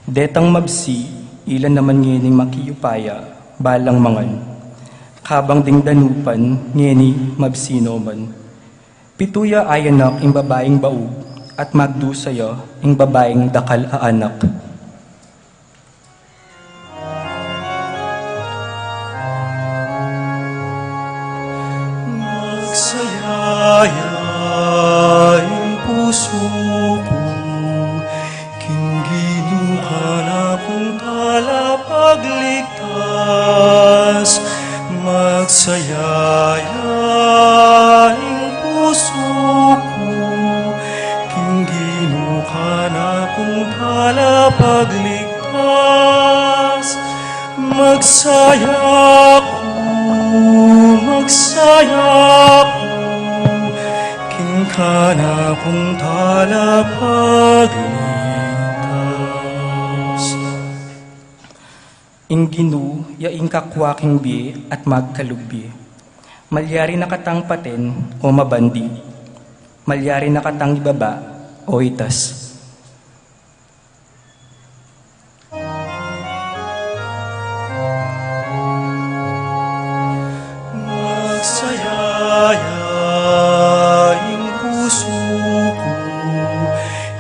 Detang mabsi, ila naman ngening makiyupaya, Balang mangan. Kabang ding danupan, ngeni mabsino man. Pitu ya ayanak ing babaing baug, at magdusa ya ing babaing dakal a anak. Magsaya ya ing pusu ku, king Ginu kanakung talapagligtas. Magsaya ya ing pusu ku, king Ginu kanakung talapagligtas. Magsaya ku, magsaya ku, king kanakung talapagligtas. Ing Ginu ya ing kakwa king bie at magkalub bie. Malyari na katang paten o mabandi. Malyari na katang ibaba o itas. Magsaya ya ing pusu ku,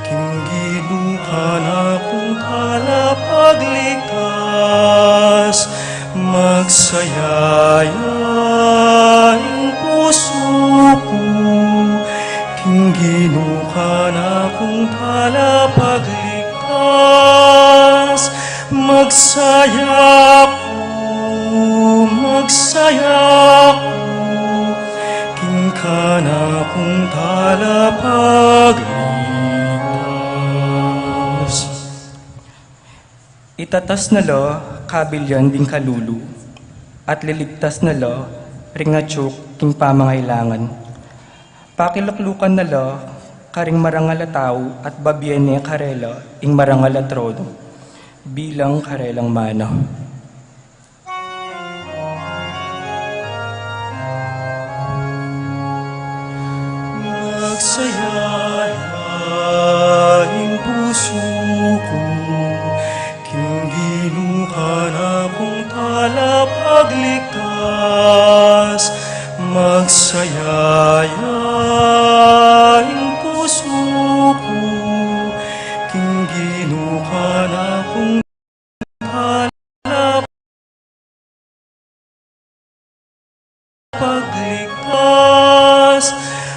king Ginu kanakung talapagligtas. Magsaya ya ing pusu ku, king Ginu kanakung talapagligtas. Magsaya ku, magsaya ku, king kanakung talapagligtas. Itatas na la kabilyan ding kalulu, at liligtas na la ring atiu king pamangailangan. Pakiluklukan na la karing marangal a tau, at babie ne karela ing marangal a trono bilang karelang mana. Magsaya ya ing pusu ku, king Ginu kanakung talapagligtas. Magsaya ya ing pusu ku, king Ginu kanakung talapagligtas.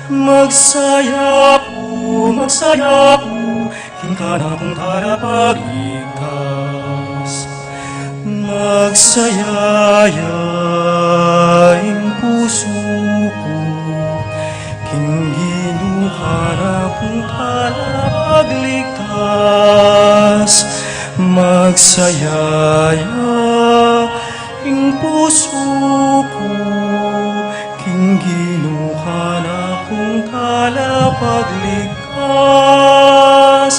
Magsaya ku, magsaya ku, king kanakung talapagligtas. Magsaya ya ing pusu ku, king Ginu kanakung talapagligtas. Magsaya ya ing pusu ku, king Ginu kanakung talapagligtas.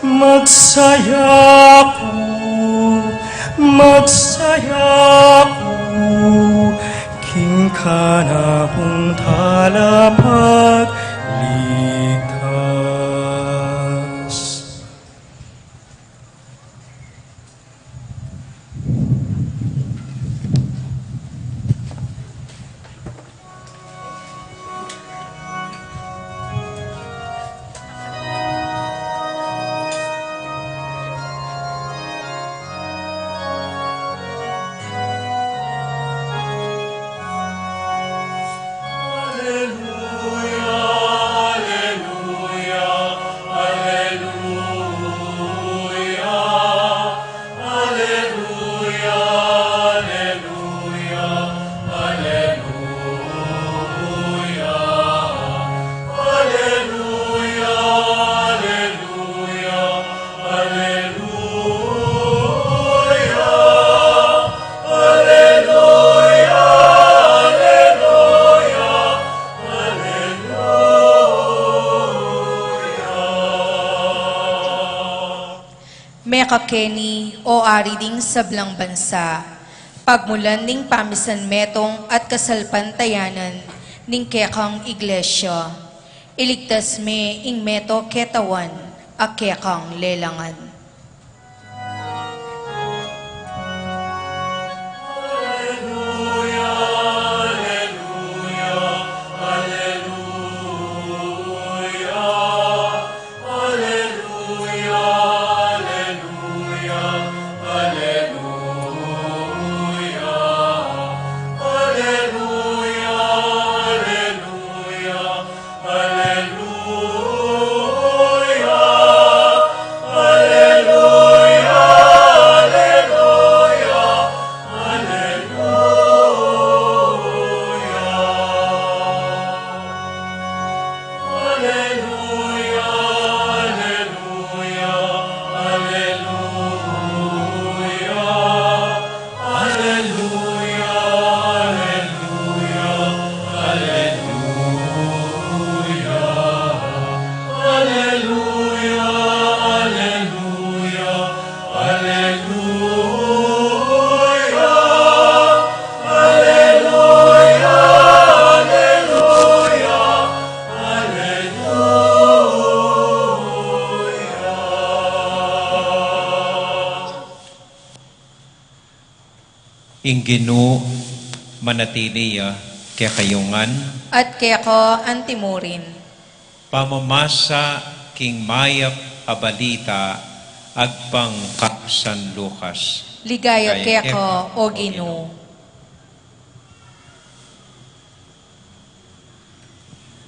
Magsaya ku, magsaya ku, king kanakung talapagligtas. Mekakeni, o Ari ding sablang bansa, pagmulan ning pamisan metung at kasalpantayanan ning kekang iglesia. Iligtas me ing meto ketawan a kekang lelangan. Ing Ginu manatili ya kekayu ngan. At keka antimurin. Pamamasa king mayap a balita agpang kang San Lucas. Ligaya keka, o Ginu.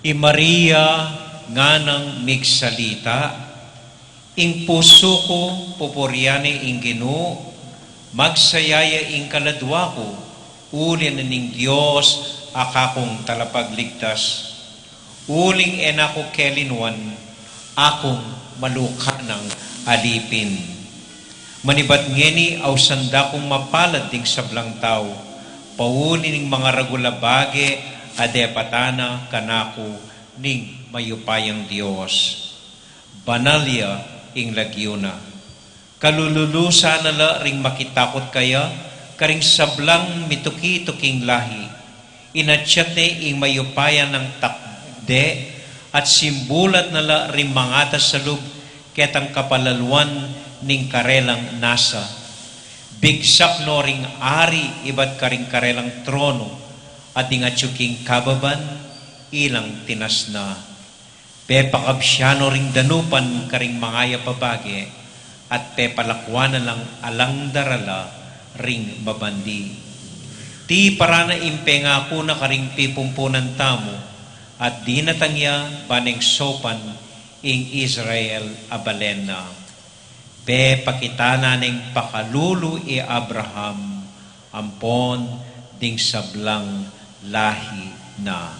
I Maria nganang migsalita, ing pusu ku pupurian ne ing Ginu, magsaya ya ing kaladua ku, uli na ning Dios a kakung talapagligtas. Uling e na ku kelinwan, akung maluka nang alipin. Manibat ngeni ausan da kung mapalad ding sablang tau, pauli ning mangaragul a bage a depatan na kanaku ning mayupayang Dios. Banal ya ing lagyu na. Kalululusan na la ring makitakut kaya, karing sablang mituki-tuking lahi. Inatyat ne ing mayupaya nang takde, at simbulat na la ring mangatas a lub ketang kapalaluan ning karelang nasa. Bigsak no ring ari ibat karing karelang trono, at ding atyu king kababan, ilang tinas na. Pepakabsian no ring danupan karing mangayap a bage, at pepalakwan na lang alang darala ring mabandi. Tiparan na ing pengaku na karing pipumpunan tamu, at dinatang ya ban neng saupan ing Israel a balen na. Pepakita na neng pakalulu i Abraham ampon ding sablang lahi na.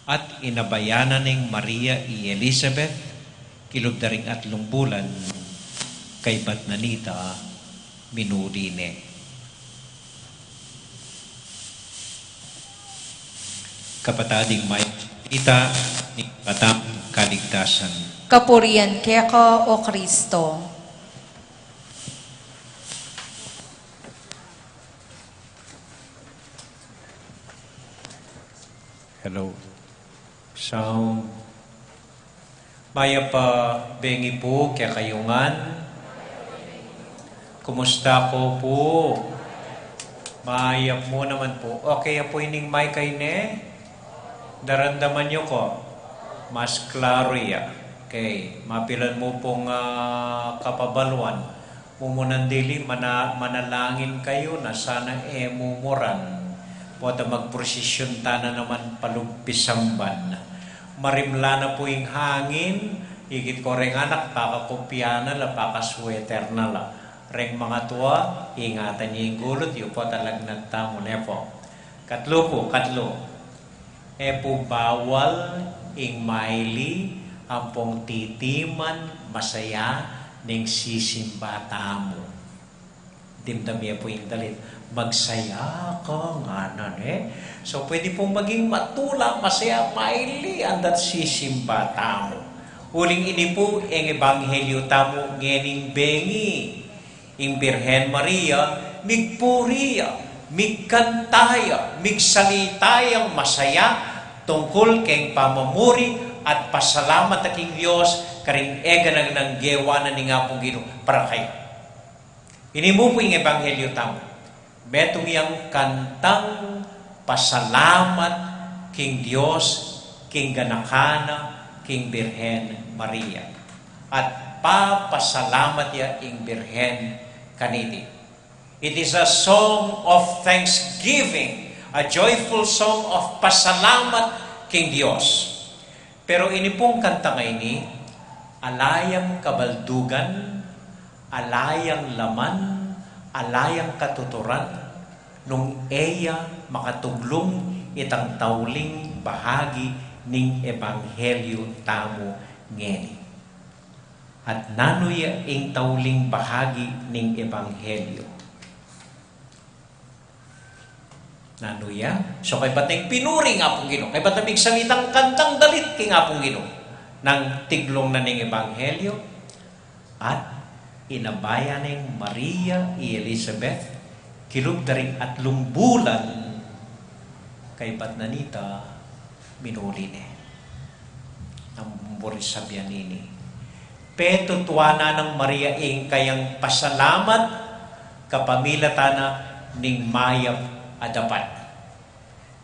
At inabayanan neng Maria i Elizabeth, kilub da ring atlung bulan, kaybat na nita minuli ne. Kapatad, ing mayap a balita ning katamung kaligtasan. Kapurian keka, o Kristo. Hello. Sound. Mayap a bengi pu kekayu ngan. Kumusta ko pu? Mayap mu naman pu. Okay ya pu ining mic a ini? Daramdaman yu ko? Mas klaro ya. Okay. Mapilan mu pung, ah, kapabaluan. Mumunan dili, mana-, manalangin kayu na sana e mumuran. Pota magprosesyon tana naman palub pisamban. Marimla na pu ing hangin, ikit ko reng anak, pakakupya na la, pakasweter na la. Reng mangatua, ingatan ye ing gulut yu, pota lagnat tamu ne pu. Katlu pu, katlu. E pu bawal ing maili ampong titiman masaya ning sisimba tamu. Dimdam ye pu ing dalit, magsaya ka ngana ne. So, pwede pung maging matula, masaya, maili, andat sisimba tamu. Uling ini pu ing ebanghelyo tamu ngening bengi. Ing Birhen Maria, migpuri ya, migkanta ya, migsalita yang masaya tungkul keng pamamuri at pasalamat da king Dios karing eganagnang gewa na ning Apung Ginu para kaya. Ini mu pu ing ebanghelyo tamu. Metung yang kantang pasalamat king Dios, king ganakan na, king Birhen Maria. At papasalamat ya ing Birhen kaniti. It is a song of thanksgiving, a joyful song of pasalamat king Dios. Pero ini pung kantang ini, ala yang kabaldugan, ala yang laman, ala yang katuturan, nung e ya makatuglung itang tauling bahagi ning ebanghelyo tamu ngeni. At nanu ya ing tauling bahagi ning ebanghelyo? Nanu ya? So, kaybat neng pinuri ing Apung Ginu, kaybat neng migsalitang kantang dalit king Apung Ginu, nang tiglung na ning ebanghelyo, at inabayan neng Maria i Elizabeth, kilub da ring atlung bulan, kaybat na nita, minuli ne. Nang buri sabian ini. Petutuanan nang Maria ing kayang pasalamat, kapamilatan na ning mayap a dapat.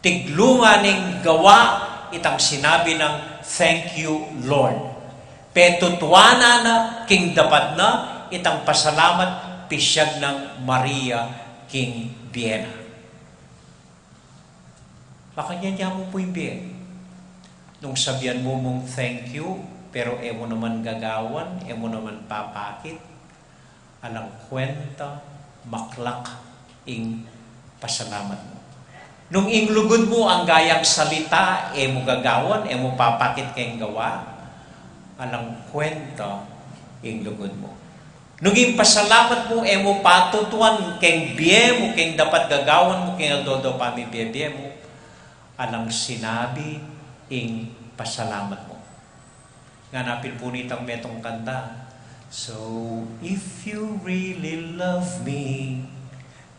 Tiglungan ning gawa itang sinabi nang, "Thank you, Lord." Petutuanan na king dapat na itang pasalamat, pisyag nang Maria king bie na. Makanyan ya mu pu ing bie. Nung sabian mu mung thank you, pero e mu naman gagawan, e mu naman papakit, alang kwenta, maklak ing pasalamat mu. Nung ing lugud mu angga yang salita, e mu gagawan, e mu papakit keng gawa, alang kwenta ing lugud mu. Nung ing pasalamat mu e mu patutuan keng bie mu, keng dapat gagawan mu, keng aldo-aldo pamibie-bie mu, alang sinabi ing pasalamat mu. Ngana pin pu nitang metung kanta, "So if you really love me,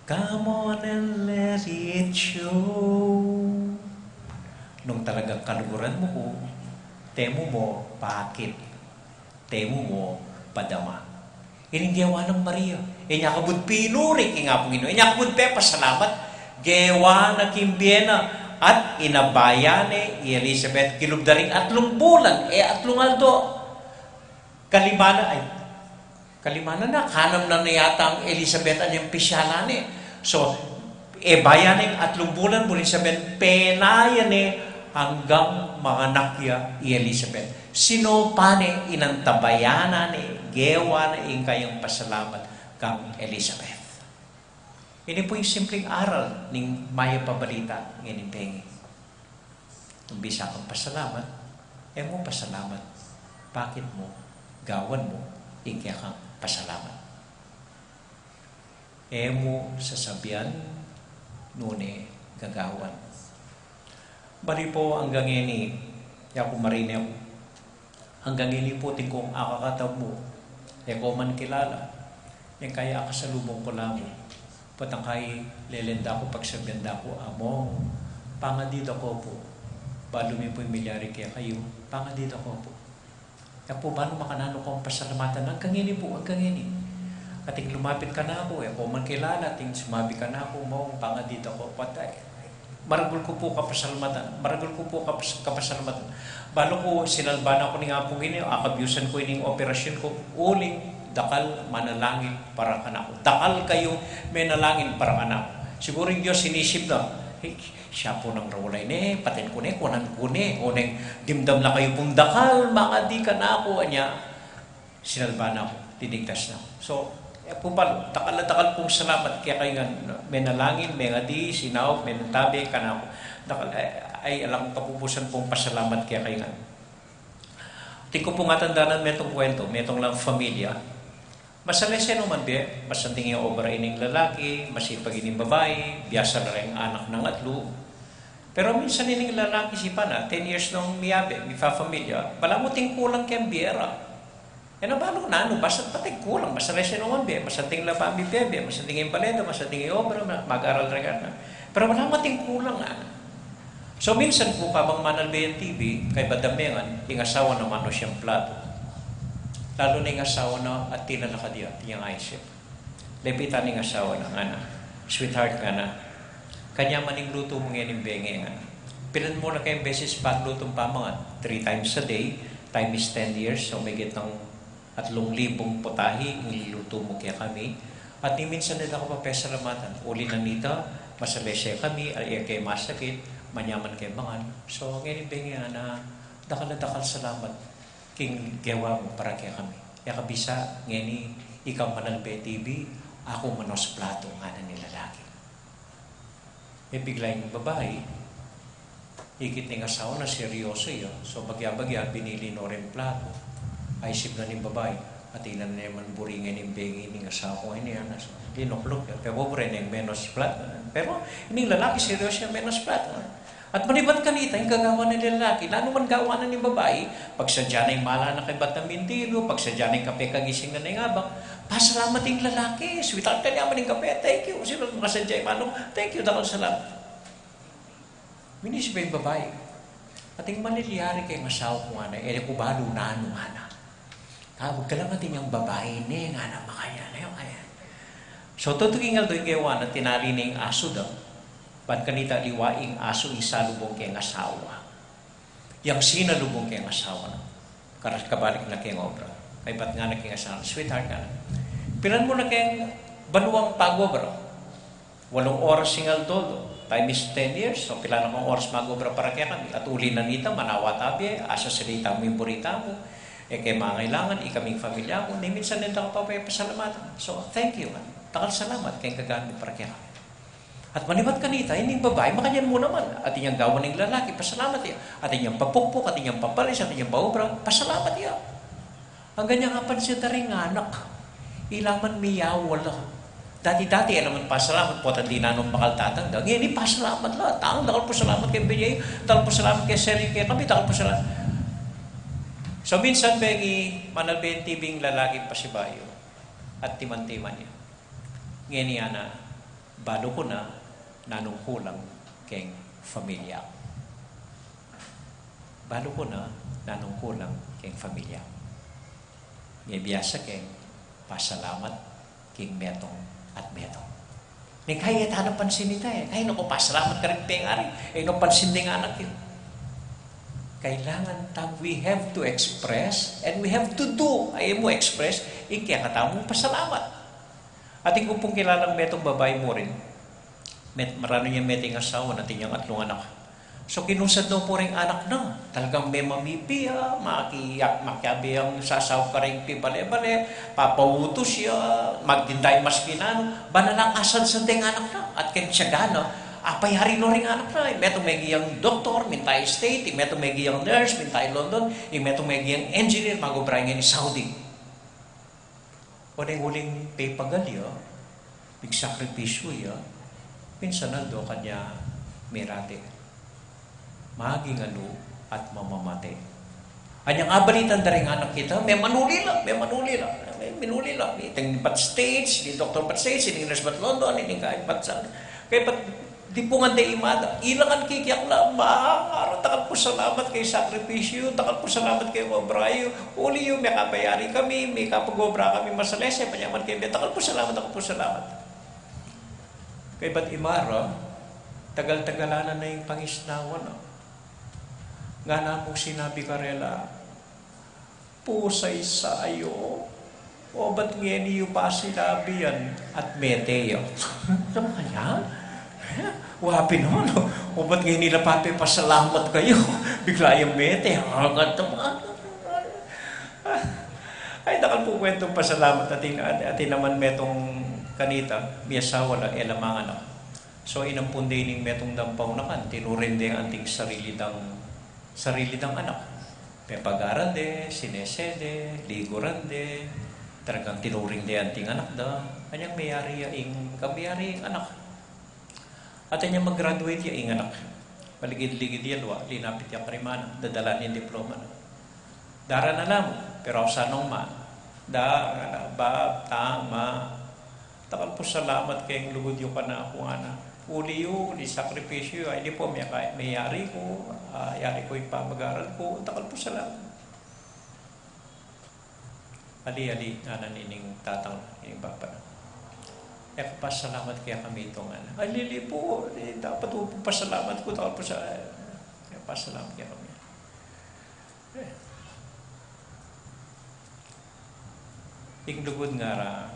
come on and let it show." Nung talagang kaluguran mu ku, temu mo pakit, temu mo padama. Ining gewa nang Maria. Inya kabud pinuri king Apung Ginu. Inya kabud pepasalamat. Gewa na king bie na. At inabayan ne i Elizabeth kilub da ring atlung bulan, e atlung aldo. Kalima na, ay, kalima na na, kanam na na yata nang Elizabeth anyang pisyalan ne. So, e bayan neng atlung bulan, buri sabyan, penaya ne anggang manganak ya i Elizabeth. Sinopa ne, inantabayanan ne, gewa na ing kayang pasalamat kang Elizabeth. Ini pu ing simpleng aral ning mayap a balita ngening bengi. Nung bisa kang pasalamat, e mu pasalamat, pakit mu, gawan mu ing kekang pasalamat. E mu sasabian, nune gagawan. Bali pu anggang ngeni, yaku marine ku. Anggang ngeni pu atin kung akakatamu, e ko man kilala. Ing kaya akasalubung ku la mu. Patang kay lelenda ku, pagsabian da ku, "Among, pangadi da ko pu. Balu mi pu ing milyari kekayu, pangadi da ko pu." E ku pu balu makananu kung pasalamatan, anggang ngeni pu, anggang ngeni. Ating lumapit kanaku, e ku man kilala, ating sumabi kanaku, "Mong, pangadi da ko pu." Patay. Maragul ku pu kapasalamatan, maragul ku pu kapas-, kapasalamatan. Balu ku sinalban aku ning Apung Ginu, akabyusan ku ining operasyun ku, uling dakal manalangin para kanaku. Dakal kayung menalangin para kanaku. Siguru ing Dios inisip na, "Hey, siya pu nang raulay ne, paten ku ne, kunan ku ne, o neng dimdam na kayu pung dakal, mangadi kanaku," anya, sinalban na ku, tinigtas na ku. So, e pu balu, dakal a dakal pung salamat kekayu ngan, menalangin, mengadi, sinaup, menantabe kanaku. Dakal, ay, ay, alang kapupusan pung pasalamat kekayu ngan. Atin ku pung atandanan metung kwentu, metung lang familia. Masalese no man bie, masanting ing obra ining lalaki, masipag ining babai, biasa la reng anak nang atlu. Pero minsan ining lalaki sipa na, ten years nong miyabe, mifafamilya, balamu ating kulang keng bie ra. E na balu nanu, basta ating kulang, masalese no man bie, masanting la pamibie-bie, masanting ing baleta, masanting ing obra, ma-, mag-aral reng anak. Pero balamu ating kulang, a. So, minsan pu kabang manalbe yang T V, kaybat da mengan, ing asawa na manos yang plato. Lalu na ing asawa na atin a lakad ya, atin yang ayus ya. Lepitan ning asawa na, ngana, "Sweetheart," ngana, "kanyaman ing lutu mu ngening bengi," ngana. "Pilan mu na kayang beses paglutung pamangan?" "Three times a day, time is ten years, so migit nang atlung libung putahe ing lilutu mu kekami. At ning minsan e da ka pa pesalamatan. Uli na nita, masalese kami, e ke masakit, manyaman ke mangan. So, ngening bengi," ngana, "dakal a dakal salamat king gewa mu para kekami. E ka bisa ngeni ikang manalbe T V, aku manos plato," ngana ning lalaki. E bigla ing babai, ikit ning asawa na seryoso ya. So, bagya-bagya, binili no ring plato. Aisip na ning babai, "Atin na naman buri ngening bengi ning asawa ku ini," ngana. So, linukluk ya. Pero buri neng menos plato. Pero ining lalaki seryoso ya, menos plato. At manibat kanita, ing gagawan na ning lalaki, nanu man gawan na ning babai, pagsadya na ing mala na kaybat a mintilu, pagsadya na ing kape kagising na ning abak, pasalamat ing lalaki, "Sweetheart, kanyaman ing kape, thank you. Sino makasadya ing manuk? Thank you, dakal salamat." Minisip ing babai, "Ating malilyari keng asawa ku," ngana, "e ku balu nanu," ngana. "Tawag ka lang atin yang babai ne," ngana, "makanyan ne, o kaya." So, tutu king aldo ing gewa na, tinali ne ing asu da. Ban kanita aliwa ing asu ing salubung keng asawa. Yang sinalubung keng asawa na, karas kabalik na keng obra. Kaybat ngana keng asawa, "Sweetheart," ngana, "pilan mu na keng banuang pag-obra? Walung oras ing aldo-aldo. Time is ten years. So, pilan na kang oras mag-obra para kekami? At uli na nita, manawa ta bie, asasalita mu ing burita mu. E ke mangailangan, ikaming familia mu, ni minsan e da ka pa pepasalamatan. So, thank you, man. Dakal salamat keng gagawan mu para kekami." At manibat kanita, ining babai, makanyan mu naman. Atin yang gawan ning lalaki, pasalamat ya. Atin yang papukpuk, atin yang papalis, atin yang paobra, pasalamat ya. Anggang apansin da ring anak, ila man miyawala. Dati-dati, e la man pasalamat, potang dinan nung bakal tatanda. Ngeni pasalamat la, tang dakal pu salamat keng bie yu, dakal pu salamat keng seri kekami, dakal pu salamat. So, minsan bengi, manalbe ing T V ing lalaking pasibayu, at timan-timan ya. Ngeni, ngana, balu ku na nanung kulang keng familia. Balu ku na nanung kulang keng familia. Ngebiasa keng pasalamat keng metung at metung. Ni kaya e ta na pansin ita e. Kaya nu ku pasalamat karing pengari, e nu pansin ding anak yu. Kailangan ta, we have to express and we have to do. Ay mu express ing kekatamung pasalamat. Atin ku pung kilalang metung babai mu rin. Met-, maranu yang mete ing asawa na, atin yang atlung anak. So, kinusad no pu ring anak na. Talagang memamipi ya, makiyak, makiabe yang sasaup karing pibale-bale, papautus ya, magdinday maski nanu, bana lang asadsad deng anak na. At keng tiyaga na, apayari no ring anak na. Metung megi yang doktor, minta state, metung megi yang nurse, minta London, metung megi yang engineer, mag-obra ngeni Saudi. O deng uling pepagal ya, migsakripisyu ya, minsan aldo kanya merate, maging alu at mamamate. Anyang abalitan da ring anak ita, memanulila, memanulila, me-, minulila. Ining bat States, ining doktor bat States, ining nurse bat London, ining kaya bat sa, kaya bat Dipungan de imada, ila ngan kikiakla, "Amang, dakal pu salamat keng sakripisyu yu, dakal pu salamat keng obra yu, uli yu, mekapayari kami, mekapag-obra kami masalese, panyaman keng bie, dakal pu salamat, dakal pu salamat." Kaybat imara, tagal-tagalan na ing pangisnawan na. Ngana mung sinabi karela, "Pusay sayo, obat ngeni yu pa sinabi yan at mete ya." Sabi kaya, "Wa pin naman, obat ngeni la pa pepasalamat kayu, bigla yang mete." Ay, dakal pu kwentung pasalamat. Atin, atin naman metung kanita, miyasawa la, e la manganak. So, inampun de ining metung dang paunakan, tinuring de anting sarili dang, sarili dang anak. Pepagaran de, sinese de, liguran de, talagang tinuring de anting anak da. Anyang meyari ya ing, kayari ing anak. At anyang mag-graduate ya ing anak, maligid-ligid ya aliwa, linapit ya karing ama na, dadala ne ing diploma na. Dara na la mu, pero ausan nong ma, da, ngana, "Bab, tama, dakal pu salamat keng lugud yu kanaku, ngana. Uli yu, uli sakripisyu yu, ay di pu, meka-, meyari ku, ah, yari ku ing pamagaran ku, dakal pu salamat." "Ali, ali," ngana nining tatang, ining papa na. "E ka pasalamat kekami ito," ngana. "Ay, lili pu, e, dapat pu pasalamat ku, dakal pu sa-, e, pasalamat kekami." E. Ing lugud ngara,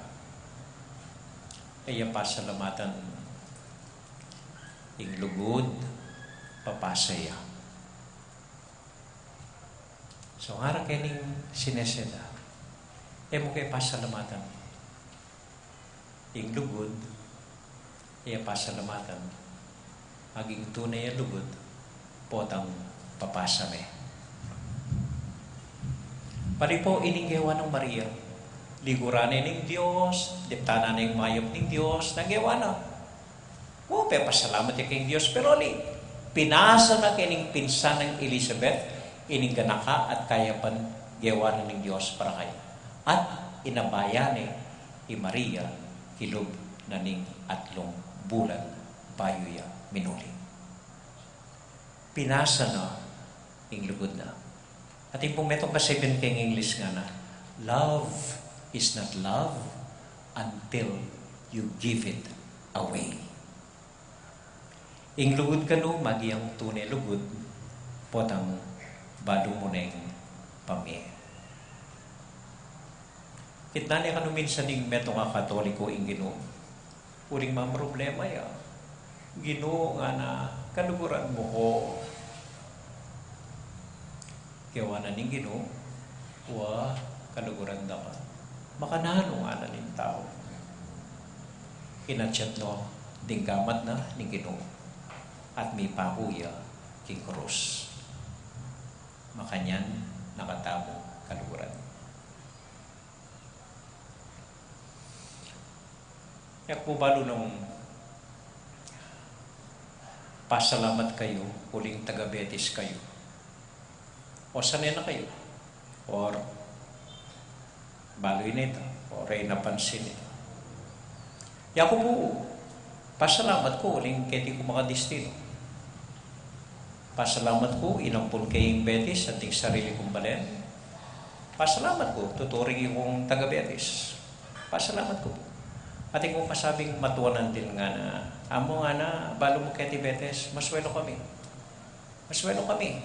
e ya pasalamatan. Ing lugud, papasa ya. So, ngara kening sinese da, "E mu ke pasalamatan." Ing lugud, e ya pasalamatan. Maging tune ya lugud, potang papasa me. Pali pu ining gewa nang Maria. Liguran ne ning Dios, diptanan ne ing mayap ning Dios, nang gewa na. O, pepasalamat ya keng Dios, pero ali, pinasa na kening pinsan nang Elizabeth ining ganaka at kayapan gewa na ning Dios para kaya. At inabaya ne i Maria kilub na ning atlung bulan bayu ya minuli. Pinasa na ing lugud na. Atin pung metung kasabian keng English, ngana, "Love is not love until You give it away. Ing lugud kanu, maging tune lugud, potang balu mu neng pamie. Kitnan ne kanu minsan ing metung a Katoliko ing Ginu. Uling mamroblema ya. Ginu, ngana, kaluguran mu ku. Kewan na ning Ginu, wa, kaluguran da ka. Makananu, ngana ning tau. Inatyat no ding gamat na ning Ginu at mipaku ya king krus. Makanyan na katamu kaluguran. E ku balu nung pasalamat kayu uling taga-Betis kayu. O sane na kayu? Or balu ita, o e na pansin ita. E ku pu, pasalamat ku uling keti kung makadistino. Pasalamat ku, inampun ke ing Betis anting sarili kung balen. Pasalamat ku, tuturing kung taga-Betis. Pasalamat ku. Atin kung kasabing matuanan din, ngana, amu, ngana, balu mu keti Betis, masuelu kami. Masuelu kami.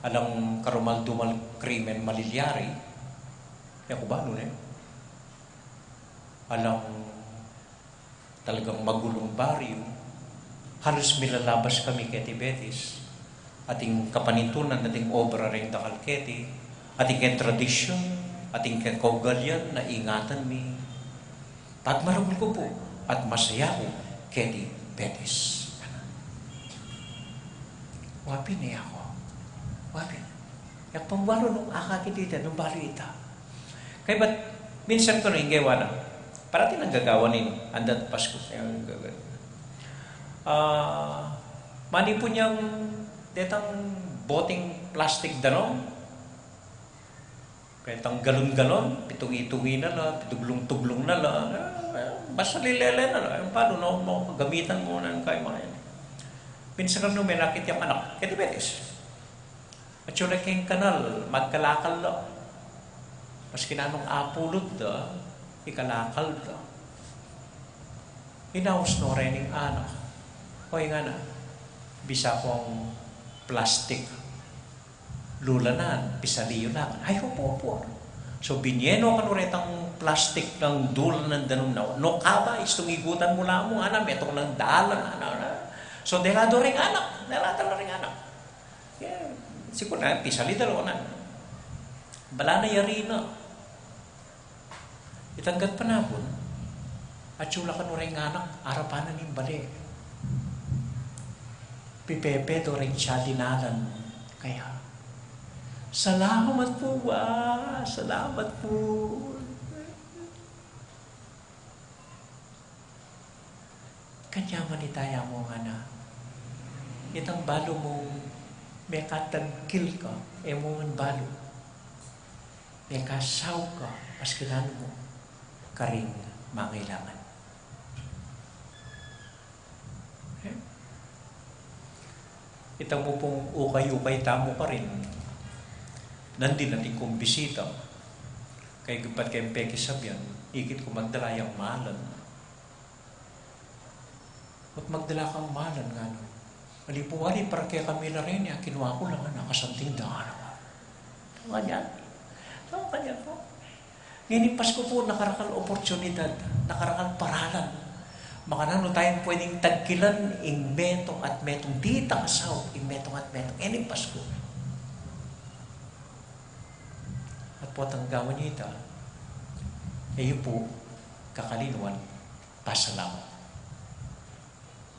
Alang karumal-dumal krimen malilyari. E ku balu ne. Alang talagang magulung baryu, halus milalabas kami keti Betis. Ating kapanintunan, ating obra reng dakal keti, ating ke tradisyun, ating ke kaugalian na ingatan mi. Pagmaragul ku pu, at masaya ku keti Betis. Wa pin, e ku. Wa pin. E ku pang balu nung akakit ita, nung balu ita. Kaybat minsan ku na ing gewa na. Parati nang gagawan ini, andat Pasku. Ayan, gaga-, ah, manipun yang detang boteng plastik danum. Detang galon-galon, pitungi-tungi na la, pituglung-tuglung na la, eh, basta lilele na la, e balu, no, no, gamitan mu na kaybat ini. Minsan kanu menakit yang anak, keti Betis. Atyu la keng kanal, magkalakal la. Maski nanung apulut da, ikalakal da. Inaus no reng anak. Oy, ngana, bisa kung plastik lulanan, pisali yu la. Ay, opu, opu. So, binie no kanu retang plastik nang dulanan danum na. No ka ba, istung igutan mu la mu, ngana, metung nang dalan, ngana, ngana. So, delado reng anak, delado reng anak. Ya, siguru na, pisali da la, ngana. Bala na yari na. Itang gatpanapun, atyu la kanu reng anak, arapan na ning bale. Pipepe do reng atiu dinalan kaya. Salamat pu, wa, salamat pu. Kanyaman ita ya mu, ngana. Itang balu mu, mekatagkil ka, e mu ngan balu. Mekasaup ka, maski nanu mu, karing mangailangan. E? Itang mu pung ukay-ukay tamu karin, nandin atin kung bisita, kaybat keng pekisabian, ikit ku magdala yang malan. Ba't magdala kang malan, ngana? Ali pu, wari, para kekami la reni, a kinua ku la, ngana, kasanting da, ngana. Kanyan. So, kanyan pu. Ngening Pasku pu, nakarakal oportunidad, nakarakal paralan. Makananu tayang pwedeng tagkilan ing metung at metung, ditak a saup ing metung at metung. Ngening Pasku. At potang gawan yu ita, e yu pu kakalinuan pasalamat.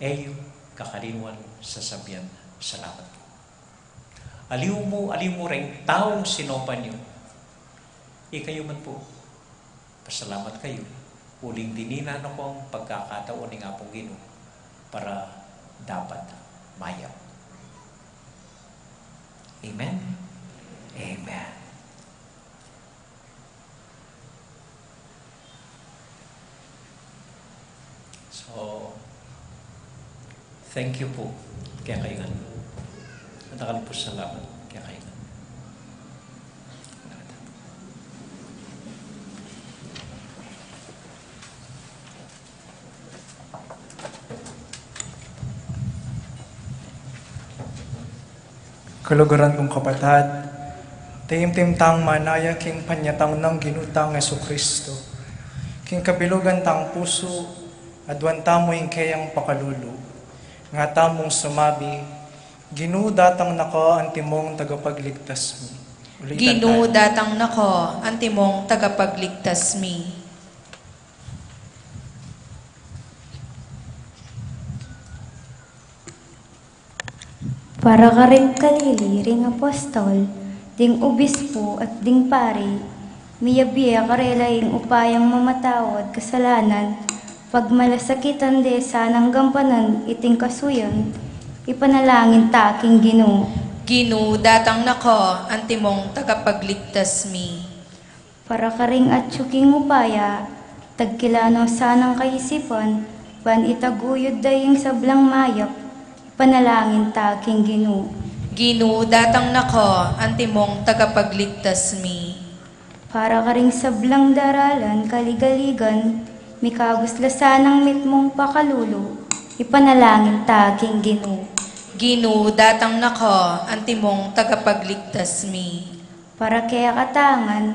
E yu kakalinuan sasabian salamat pu. Aliwa mu, aliwa mu reng taung sinopan yu. Ikayu man pu, pasalamat kayu. Uling dininan na kung pagkakataon ning Apung Ginu para dapat mayap. Amen? Amen. So, thank you pu kekayu ngan. Dakal pu salamat kekayu ngan. Kaluguran kung kapatad, taimtim tang manaya king panyatang nang Ginu tang Jesucristo. King kabilugan tang pusu, aduan tamu ing keyang pakalulu. Nga tamung sumabi, "Ginu, datang na ka, antimong tagapagligtas mi." Ulitan Ginu, tayo. Datang na ka, antimong tagapagligtas mi. Para karing kalili ring apostol, ding obispo at ding pari, miyabie karela ing upayang mamatawad kasalanan, pagmalasakitan de sanang gampanan iting kasuyan, ipanalangin ta king Ginu. Ginu, datang na ka, antimong tagapagligtas mi. Para karing atyu king upaya, tagkila no sanang kaisipan, ban itaguyud da ing sablang mayap, ipanalangin ta king Ginu. Ginu, datang na ka, antimong tagapagligtas mi. Para karing sablang daralan kaligaligan, mikabus la sanang mitmung pakalulu, ipanalangin ta king Ginu. Ginu, datang na ka, antimong tagapagligtas mi. Para kekatang ngan,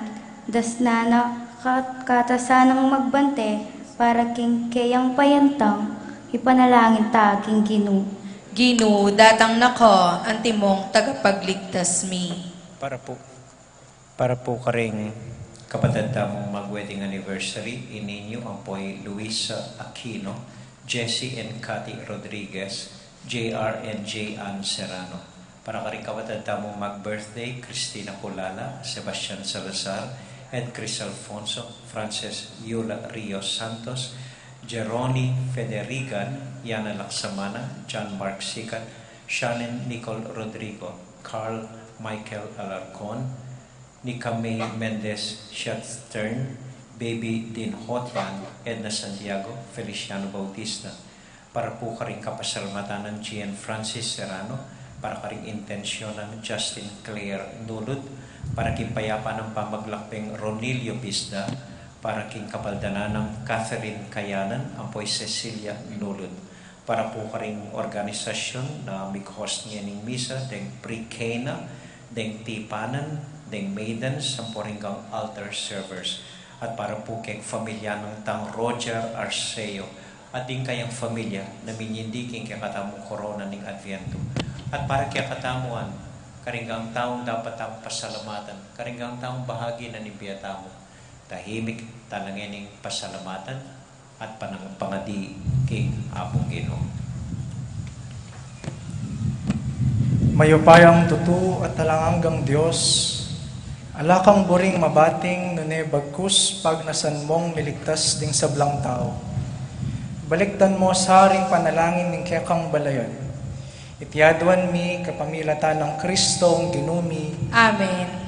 dasnan na ka-, katasan nang magbante, para king keyang payantang, ipanalangin ta king Ginu. Ginu, datang na ka, antimong tagapagligtas mi. Para pu, para pu karing kapatad tamung mag-wedding anniversary, i Nino ampo i Luisa Aquino, Jesse and Cathy Rodriguez, J R and J Ann Serrano. Para karing kapatad tamung mag-birthday, Cristina Culala, Sebastian Salazar, Ed Chris Alfonso, Frances Yula Rios Santos, Jeroni Federigan, Yana Laksamana, John Mark Sikat, Shannon Nicole Rodrigo, Carl Michael Alarcon, Nika May Mendez Schatzstern, Baby Din Hotian, Edna Santiago, Feliciano Bautista. Para pu karing kapasalamatan nang Gian Francis Serrano, para karing intensyon nang Justin Claire Nulud, para king payapan nang pamaglakbeng Ronilio Bisda, para king kapaldanan nang Catherine Kayanan, ampo i Cecilia Nulud. Para pu karing organisasyon na mig-host ngening misa, deng pre-Cana, deng tipanan, deng maidens, ampo ring gang altar servers. At para pu keng familia nang tang Roger Arceo, at ding kayang familia na minyindi king kekatamung korona ning Adviento. At para kekatamu ngan, karing gang taung dapat tamung pasalamatan, karing gang taung bahagi na ning bie tamu, tahimik tala ngening pasalamatan, at panang pangadi king Apung Ginu. Mayupayang tutu at alang anggang Dios, ala kang buring mabating nune bagkus pagnasan mong miligtas ding sablang tau. Balikdan mo sa ring panalangin ning kekang balayan. Iti aduan mi kapamilatan nang Kristong Ginu mi. Amen.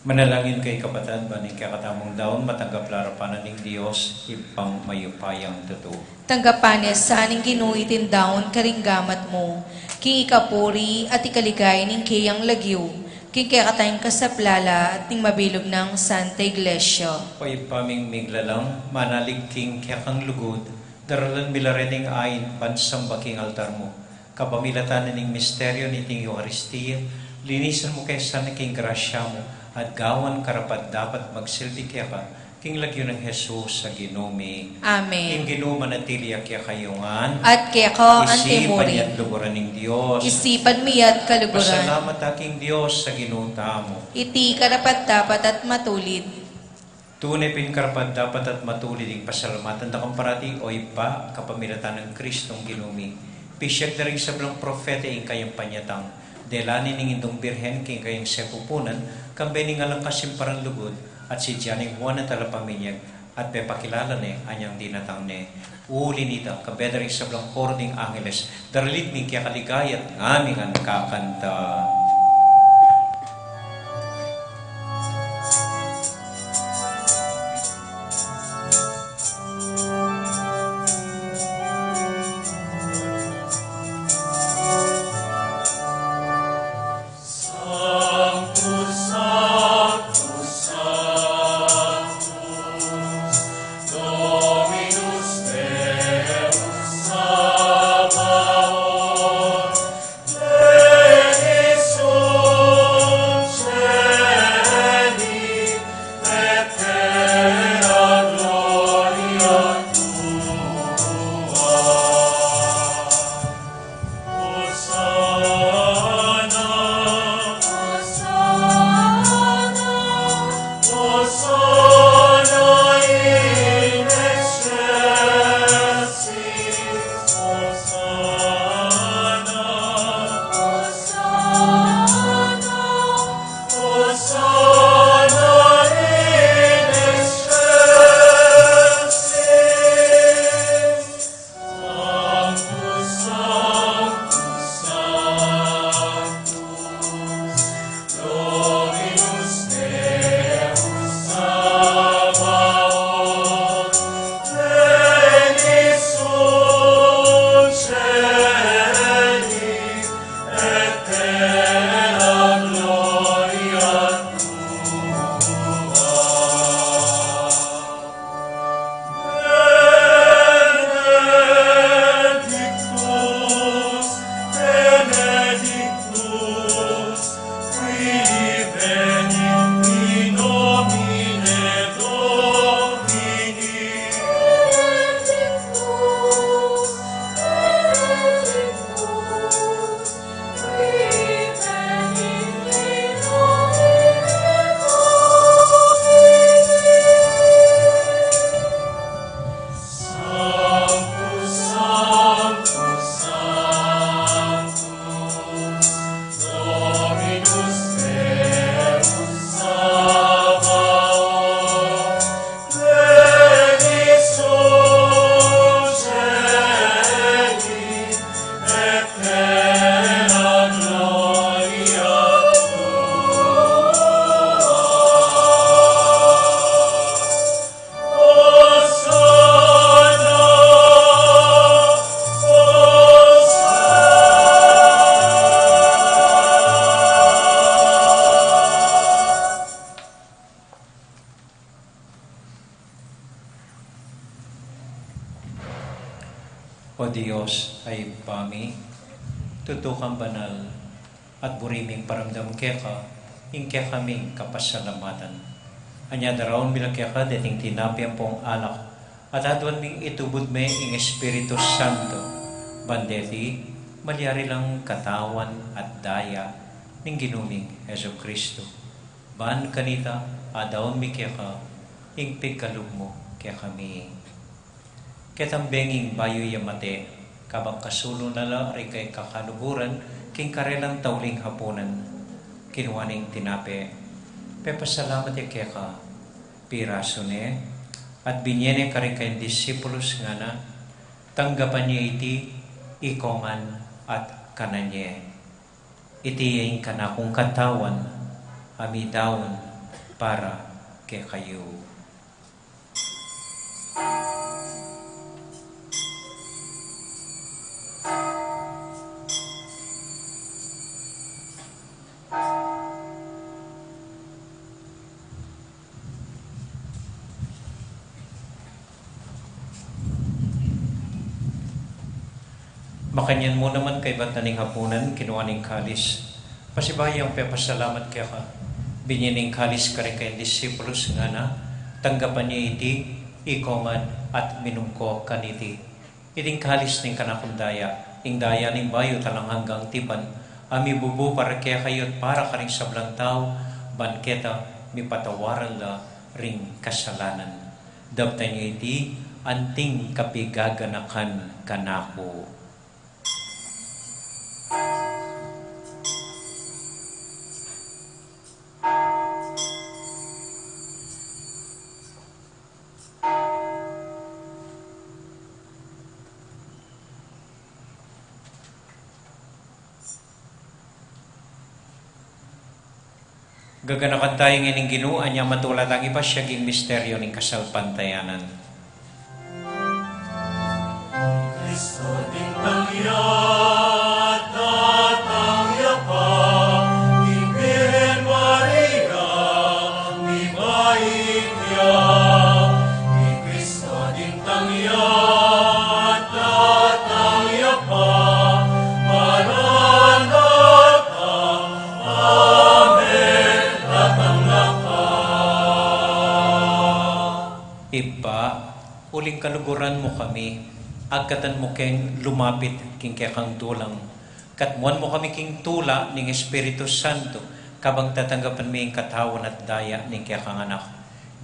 Manalangin kayu, kapatad, ban ing kekatamung daun matanggap la arapan na ning Dios, Ibpang mayupayang tutu. Tanggapan na sa ning Ginu iting daun karing gamat mu, king ikapuri at ikaligaya ning keyang lagyu, king kekatang kasaplalan at ning mabilug nang Santa Iglesia. O Ibpa ming miglalang, manalig king kekang lugud, daralan mi la reting ain ban samba king altar mu. Kapamilatan na ning misteryo niting Eukaristia, linisan mu kami sana king grasya mu, at gawan karapat-dapat magsilbi keka, king lagyu nang Jesus a Ginu mi. Amen. Ing Ginu manatili ya kekayu ngan. At keka antimurin. Isipan ya at luguran ning Dios. Isipan mi ya at kaluguran. Pasalamat ta king Dios a Ginu tamu. Iti karapat-dapat at matulid. Tune pin karapat-dapat at matulid ing pasalamatan da kang parati, o Ibpa, kapamilatan nang Kristong Ginu mi. Pisiag da ring sablang propeta ing kayang panyatang, dela ne ning Indung Birhen king kayang sepupunan, kambe ning alang kasimparan lugud, at si Dian ing Juan a talapaminyag, at pepakilala ne anyang dinatang ne. Uli nita, kambe da ring sablang koro ding angeles, daralit mi ing kekaligaya at ngami ngan kakanta. O Dios a Ibpa mi, tutu kang banal, at buri ming paramdam keka ing kekaming kapasalamatan. Anya daraun mi la keka deting tinape ampong alak, at aduan ming itubud me ing Espiritu Santo, ban deti malyari lang katawan at daya ning Ginu ming Jesucristo. Ban kanita, adaun mi keka ing pigkalub mu kekami. Ketang benging bayu ya mate, kabang kasulu na la ring kayang kakaluguran king karelang tauling hapunan, kinua ne ing tinape, pepasalamat ya keka, pirasu ne, at binye ne karing kayang disipulus, ngana: Tanggapan ye iti ikongan at kanan ye. Iti ya ing kanakung katawan a midaun para kekayu. Makanyan mu naman kaybat na ning hapunan, kinua ne ing kalis, pasibayu yang pepasalamat keka, binie ne ing kalis karing kayang disipulus, ngana: Tanggapan ye iti ikayu ngan at minum kayu kaniti. Iti ing kalis ning kanakung daya, ing daya ning bayu at alang anggang tipan, a mibubu para kekayu at para karing sablang tau, ban keta mipatawaran la ring kasalanan. Daptan ye iti anting kapigaganakan kanaku. Gaganakan tayu ngeni ning Ginu, anya matula tang ibasiag ing misteryu ning kasalpantayanan. Kristo ding tangya, tatangya pa, ing Birhen Maria, mibait ya, ing Kristo ding tangya, tatangya pa, Maranatha, Amen, tatangya pa. Ibpa, uling kaluguran mu kami, agkatan mu keng lumapit king kekang dulang, katmuan mu kami king tula ning Espiritu Santo, kabang tatanggapan mi ing katawan at daya ning kekang Anak.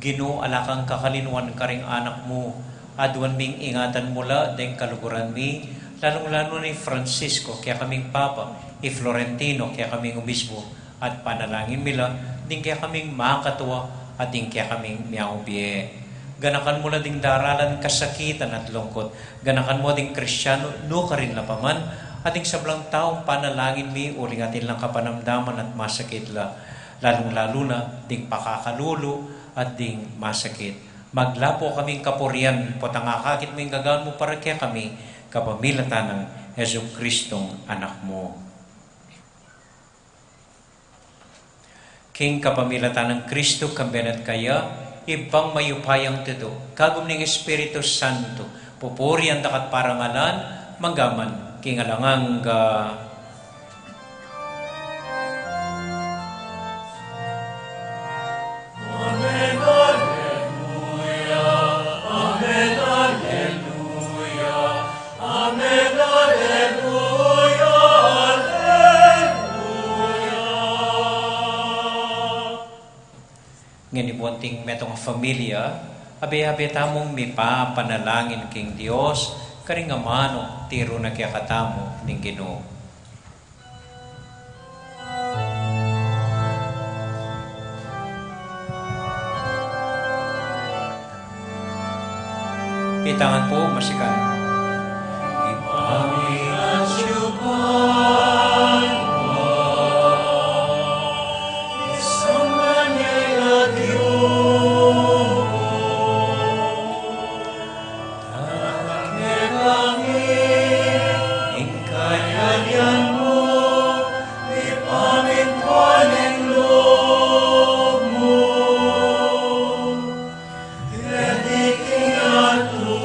Ginu, ala kang kakalinuan karing anak mu, aduan ming ingatan mu la deng kaluguran mi, lalung-lalu na i Francisco, kekaming Papa, i Florentino, kekaming Obispo, at panalangin mi la ding kekaming makatua at ding kekaming miaubie. Ganakan mu la ding daralan kasakitan at lungkut. Ganakan mu ding Kristiano nukarin la pa man, at ding sablang taung panalangin mi uling atin lang kapanamdaman at masakit la, lalung-lalu na ding pakakalulu at ding masakit. Maglapu kaming kapurian, potang akakit mu ing gagawan mu para kekami, kapamilatan nang Jesucristong Anak mu. King kapamilatan nang Kristo, kambe na at kaya, Ibpang mayupayang tutu, kagum ning Espiritu Santo, pupurian da ka at parangalan, mangga man king alang angga. Amen, alleluia, amen, alleluia. Amen, alleluia, alleluia. Ngeni pu anting metung a familia, abe-abe tamung mipapanalangin king Dios, karing amanu tiru na kekatamu ning Ginu. Itangan pu, masikan. Ing kayarian mu, ipamintun ing lub mu. Keti king yatu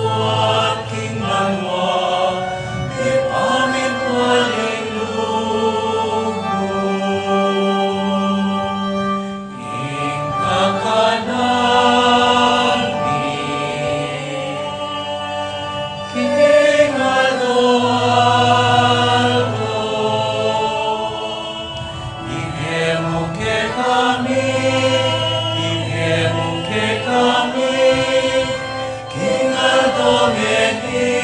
at king banua, ipamintun ing lub mu. Ing kakanan mi king aldo-aldo, ibie mu kekami, ibie mu kekami king aldo ngeni.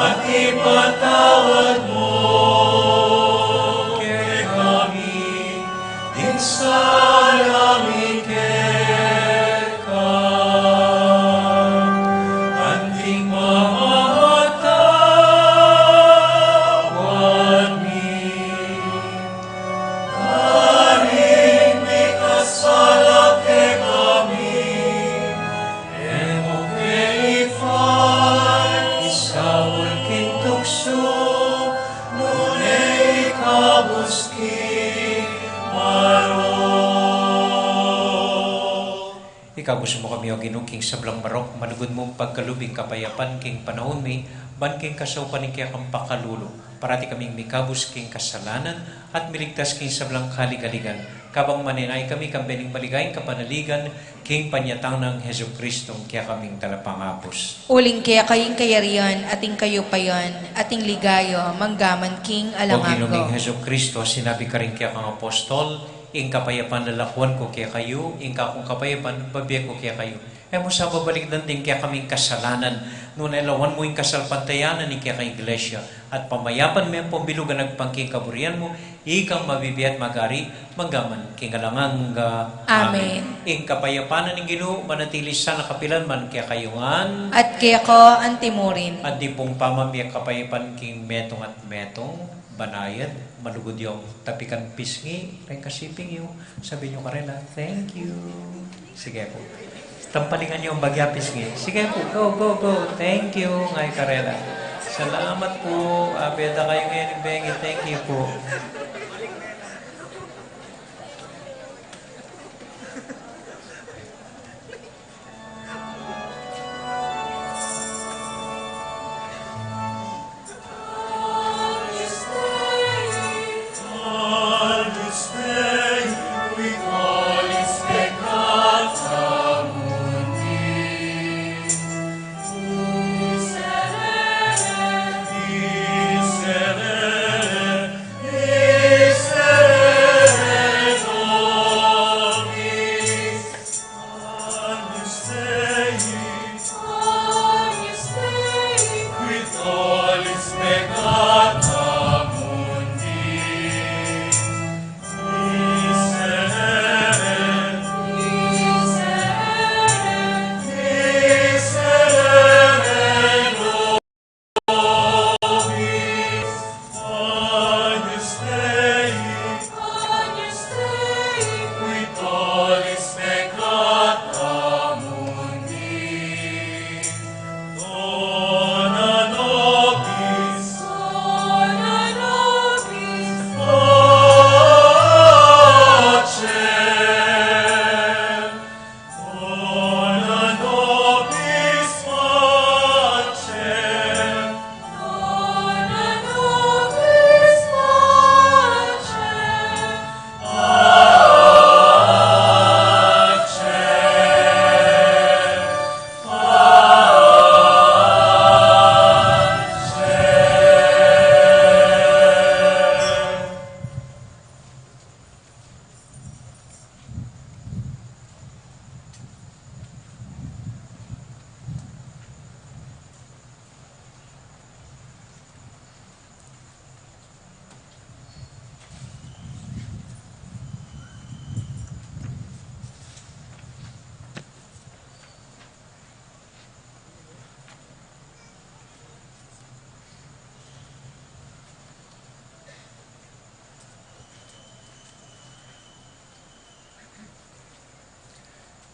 At ipatawad mu kekami ding sala mi keka, anti ing pamamatawad mi King tuksu, nune ikabus king marok. Ikabus mu kami, O Ginu, king sablang marok, malugud mung pagkalub ing kapayapan king panaun mi, ban king kasaupan ning kekang pakalulu, parati kaming mikabus king kasalanan, at miligtas king sablang kaligaligan, kabang manenaya kami kambe ning maligayang kapanaligan, king panyatang nang Jesucristo, ing kekaming Talapangabus. Uling keka ing kayarian, at ing kayupayan, at ing ligaya, manggaman king alang angga. O Ginu ming Jesucristo, sinabi karing kekang apostol, ing kapayapan lalakwan ku kekayu, ing kakung kapayapan babie ku kekayu. E mu sa babalikdan ding kekaming kasalanan, nune lawan mu ing kasalpantayanan ning kekang Iglesia, at pamayapan me ampong bilug a agpang king kaburian mu, ikang mabibie at magari, manggaman king alang angga. Amen. Amen. Ing kapayapan ning Ginu manatili sana kapilan man kekayu ngan. At keka antimurin. At ding pung pamamie kapayapan king metung at metung, banayad, malugud yung tapikan pisngi reng kasiping yu, sabian yu karela, "Thank you." Sige pu. Tampalingan yu ing bagya pisngi. Sige pu. Go, go, go. Thank you. Ngeni karela, "Salamat pu. Abe da kayu ngeni bengi. Thank you pu." Agnus Dei, Agnus Dei, qui tollis peccata mundi, miserere, miserere, miserere nobis. Agnus Dei, Agnus Dei, qui tollis peccata mundi, dona nobis, dona nobis pacem. Dona nobis pacem. Dona nobis pacem. Pacem. Pacem.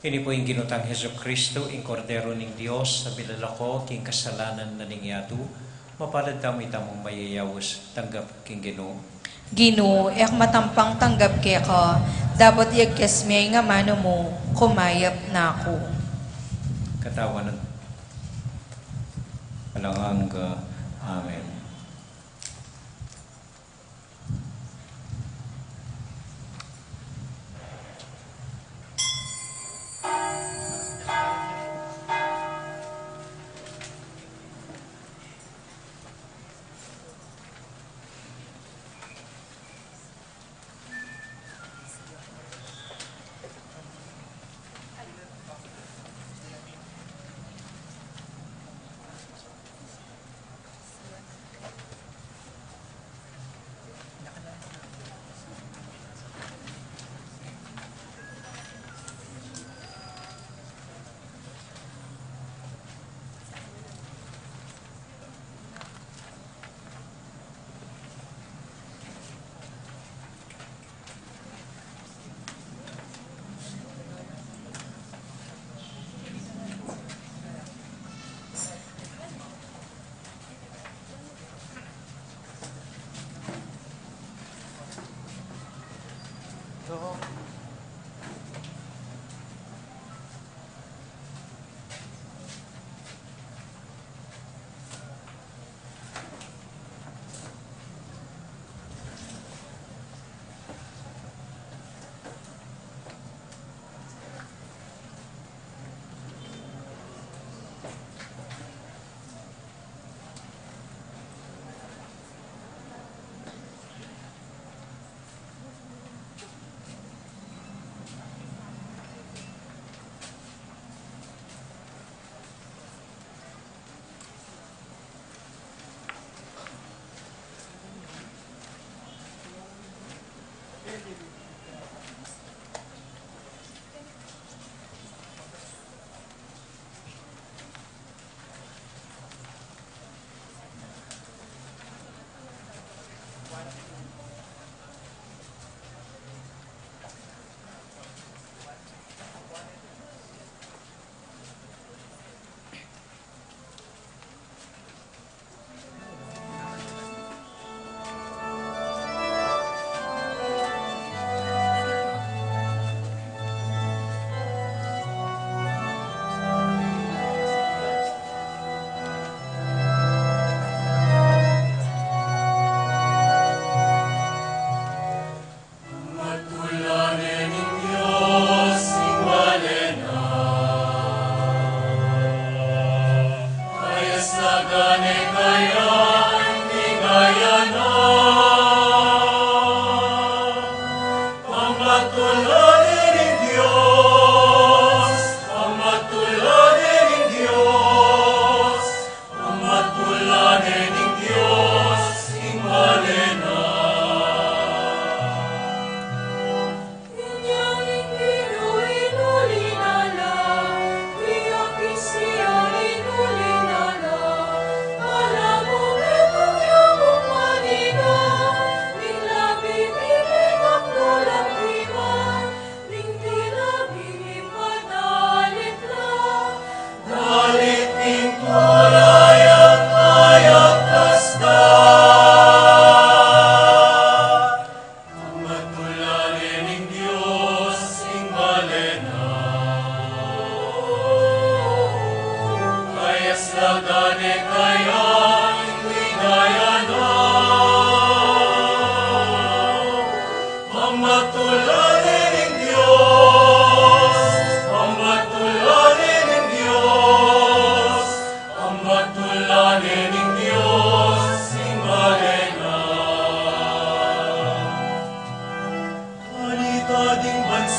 Ini pu ing Ginu tang Jesucristo, ing Kordero ning Dios, a milalako king kasalanan na ning yatu. Mapalad tamu itamung mayayaus tanggap king Ginu. Ginu, e ku matampang tanggap keka, dapot yagkas me ing amanu mu, kumayap na ku. Katawan at alang angga. Amen.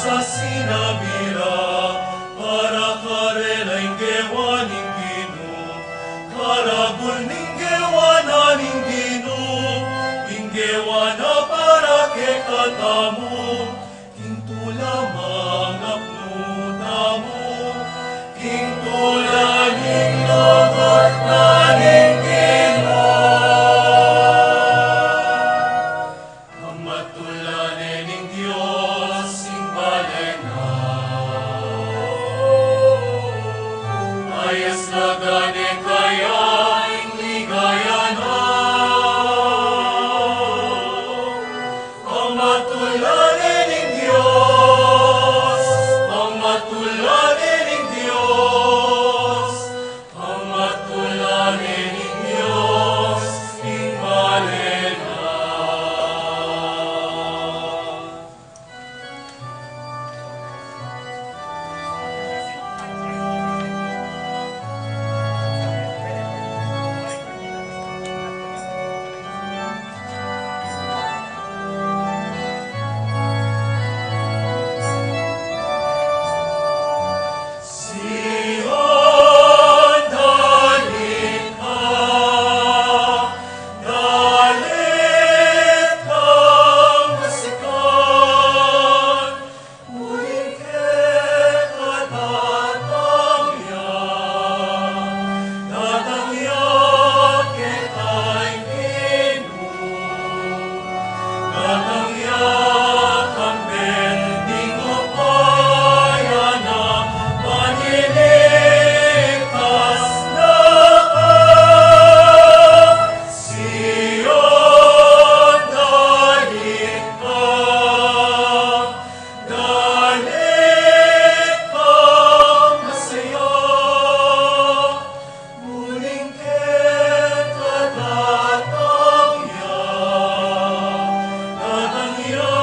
Sinabi ra, para karela ing gewa ning Ginu, karagul ning gewa na ning Ginu, ing gewa na para kekatamu, king tula mangapnu tamu, king tula ning lugud na ning Ginu. Pamatulanan ning Dios ing bale na, ayaslagan ne kaya ing ligaya na. Pamatulanan ning Dios, pamatulanan ning Dios, pamatulanan ning Dios ing bale na. Sion, dalit ka, dalit kang masikan, uling keka datang ya, datang ya keka ing Ginu. Datang ya kambe ning upaya na maniligtas na ka. Sion, dalit ka, dalit kang masaya. Uling keka datang ya, datang ya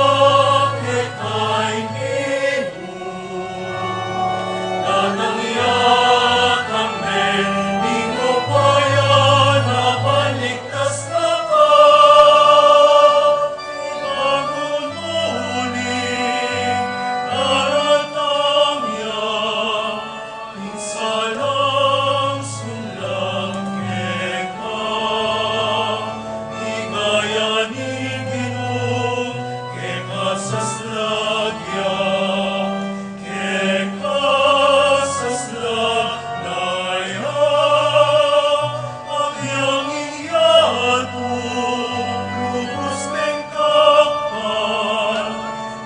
keka ing Ginu, datang ya kambe ning upaya na maniligtas na ka. Ing bagumuli daratang ya, ing salang sunlang keka, ligaya ning Ginu keka, saslag ya, keka, saslag ya. Agyang ing yatu lubus meng kapal,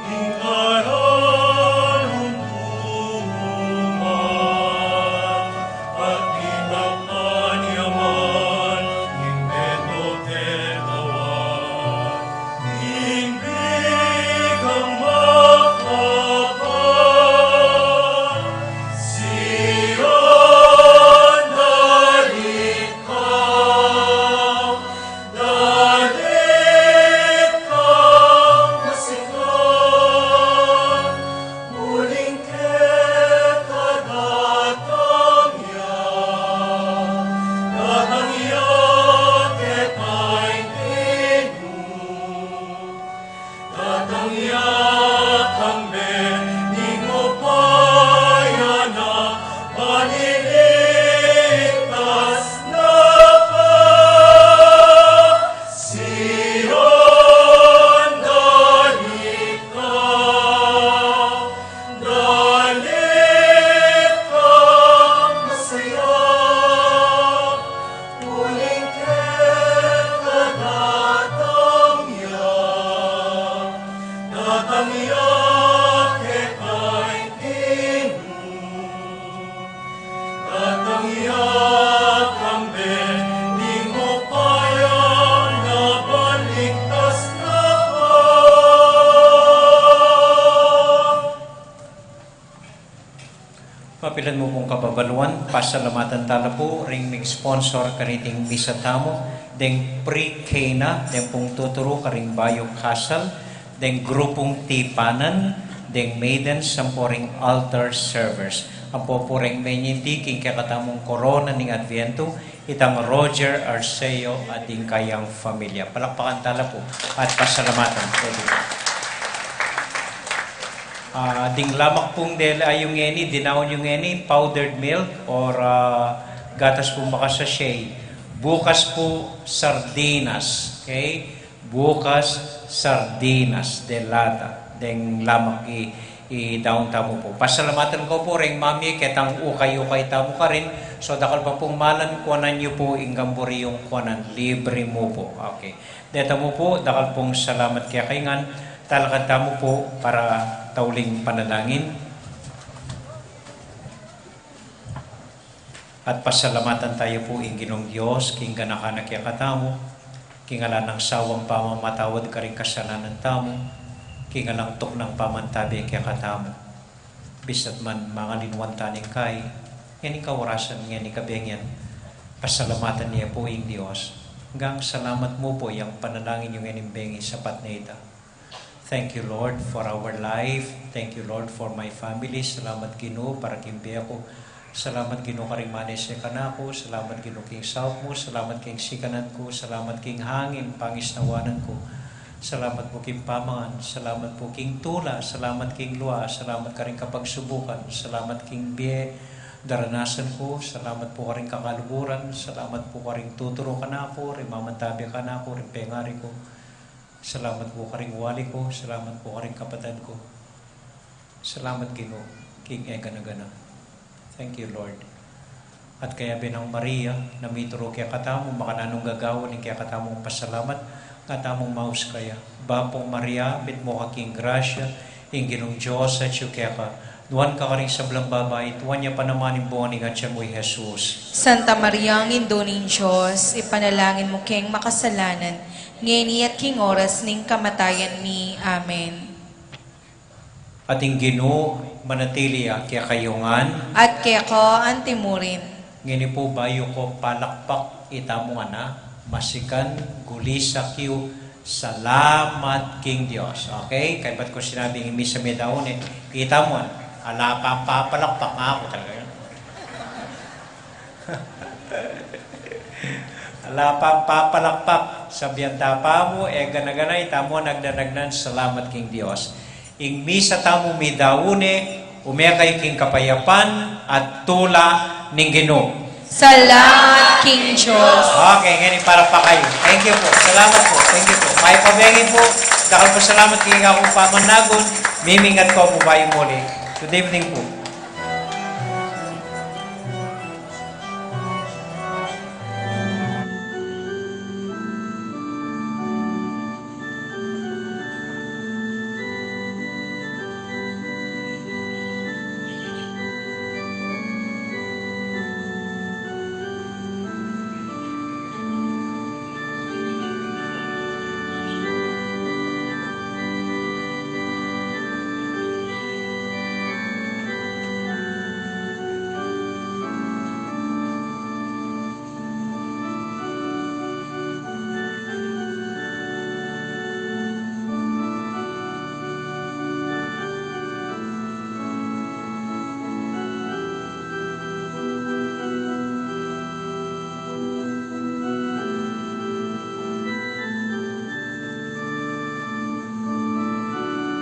ing karalunduman, at ing kapaniaman ning beto tetawan, ing bigang makapal. Sion, dalit ka, dalit kang masikan, uling keka datang ya, datang ya keka ing Ginu. Datang ya kambe ning upaya na maniligtas na ka. Sion, dalit ka, dalit kang masaya. Uling keka datang ya, datang ya keka ing Ginu, datang ya kambe ning upaya na maniligtas na ka. Mapilan mu pung kababaluan, pasalamatan tala pu ring nag-sponsor kaniting misa tamu, deng pre-K na, deng pung tuturu karing bayu kasal, deng grupung tipanan, deng maidens, ampo ring altar servers. Ampo pu ring menyinti king kekatamung korona ning Adviento, itang Roger Arceo at ding kayang familia. Palakpakan tala pu at pasalamatan. Ah, ding lamak pung dela yu ngeni, dinaun yu ngeni, powdered milk or, ah, gatas pung makasachet. Bukas pu sardinas, okay? Bukas sardinas de lata, deng lamak i, idaun tamu pu. Pasalamatan ku pu reng mami, ketang ukay-ukay tamu karin, so dakal pa pung malan, kuanan yu pu ing gamburi yung kuanan, libre mu pu. Okay. Deta mu pu, dakal pung salamat keka ngan, talakad tamu pu para tauling panalangin. At pasalamatan tamu pu ing Ginung Dios, king ganakan na kekatamu, king alang sawang pamamatawad karing kasalanan tamu, king alang tuknang pamantabe kekatamu. Bisat man mangalinwan tani king kai, ngening kawarasan, ngening kabengian, pasalamatan ye pu ing Dios. Ngang salamat mu pu yang panalangin yu ngening bengi sapat na ita. Thank you, Lord, for our life. Thank you, Lord, for my family. Salamat, Ginu, para king bie ku. Salamat, Ginu, karing manese kanaku. Salamat, Ginu, king saup mu. Salamat king sikanan ku. Salamat king hangin, pangisnawanan ku. Salamat pu king pamangan. Salamat pu king tula. Salamat king lua. Salamat karing kapagsubukan. Salamat king bie daranasan ku. Salamat pu karing kakaluguran. Salamat pu karing tuturu kanaku, ring mamantabe kanaku, ring pengari ku. Salamat pu karing wali ku, salamat pu karing kapatad ku. Salamat, Ginu, king e gana-gana. Thank you, Lord. At kaya Binang Maria, na mituru kekatamu, makananu nung gagawan ing kekatamung pasalamat, nga tamung maus kaya. Bapu Maria, mitmu ka king grasya, ing Ginung Dios atyu keka. Nuan ka karing sablang babai, at nuan ya pa naman ing bunga ning atyan mu, i Jesus. Santa Maria, Indu ning Dios, ipanalangin mu keng makasalanan, ngeni at king oras ning kamatayan mi. Amen. At ing Ginu manatili ya kekayu ngan. At keka antimurin. Ngeni pu bayu ku palakpak itamu ngan, masikan, gulisak yu, salamat king Dios. Okay? Kaybat ku sinabing misa midaun e, itamu ngan, ala pang papalakpak, nga aku talaga yun. Ala pang papalakpak, sabian ta pa mu, e gana-gana, itamu ngan agdan-agdan, salamat king Dios. Ing misa tamu midaun e, ume kayu king kapayapan at tula ning Ginu. Salamat king Dios. Okay, ngeni para pa kayu. Thank you pu. Salamat pu. Thank you pu. Mayap a bengi pu. Dakal pu salamat king aku pamanagun. Mimingat ku pu bayu muli. Good evening pu.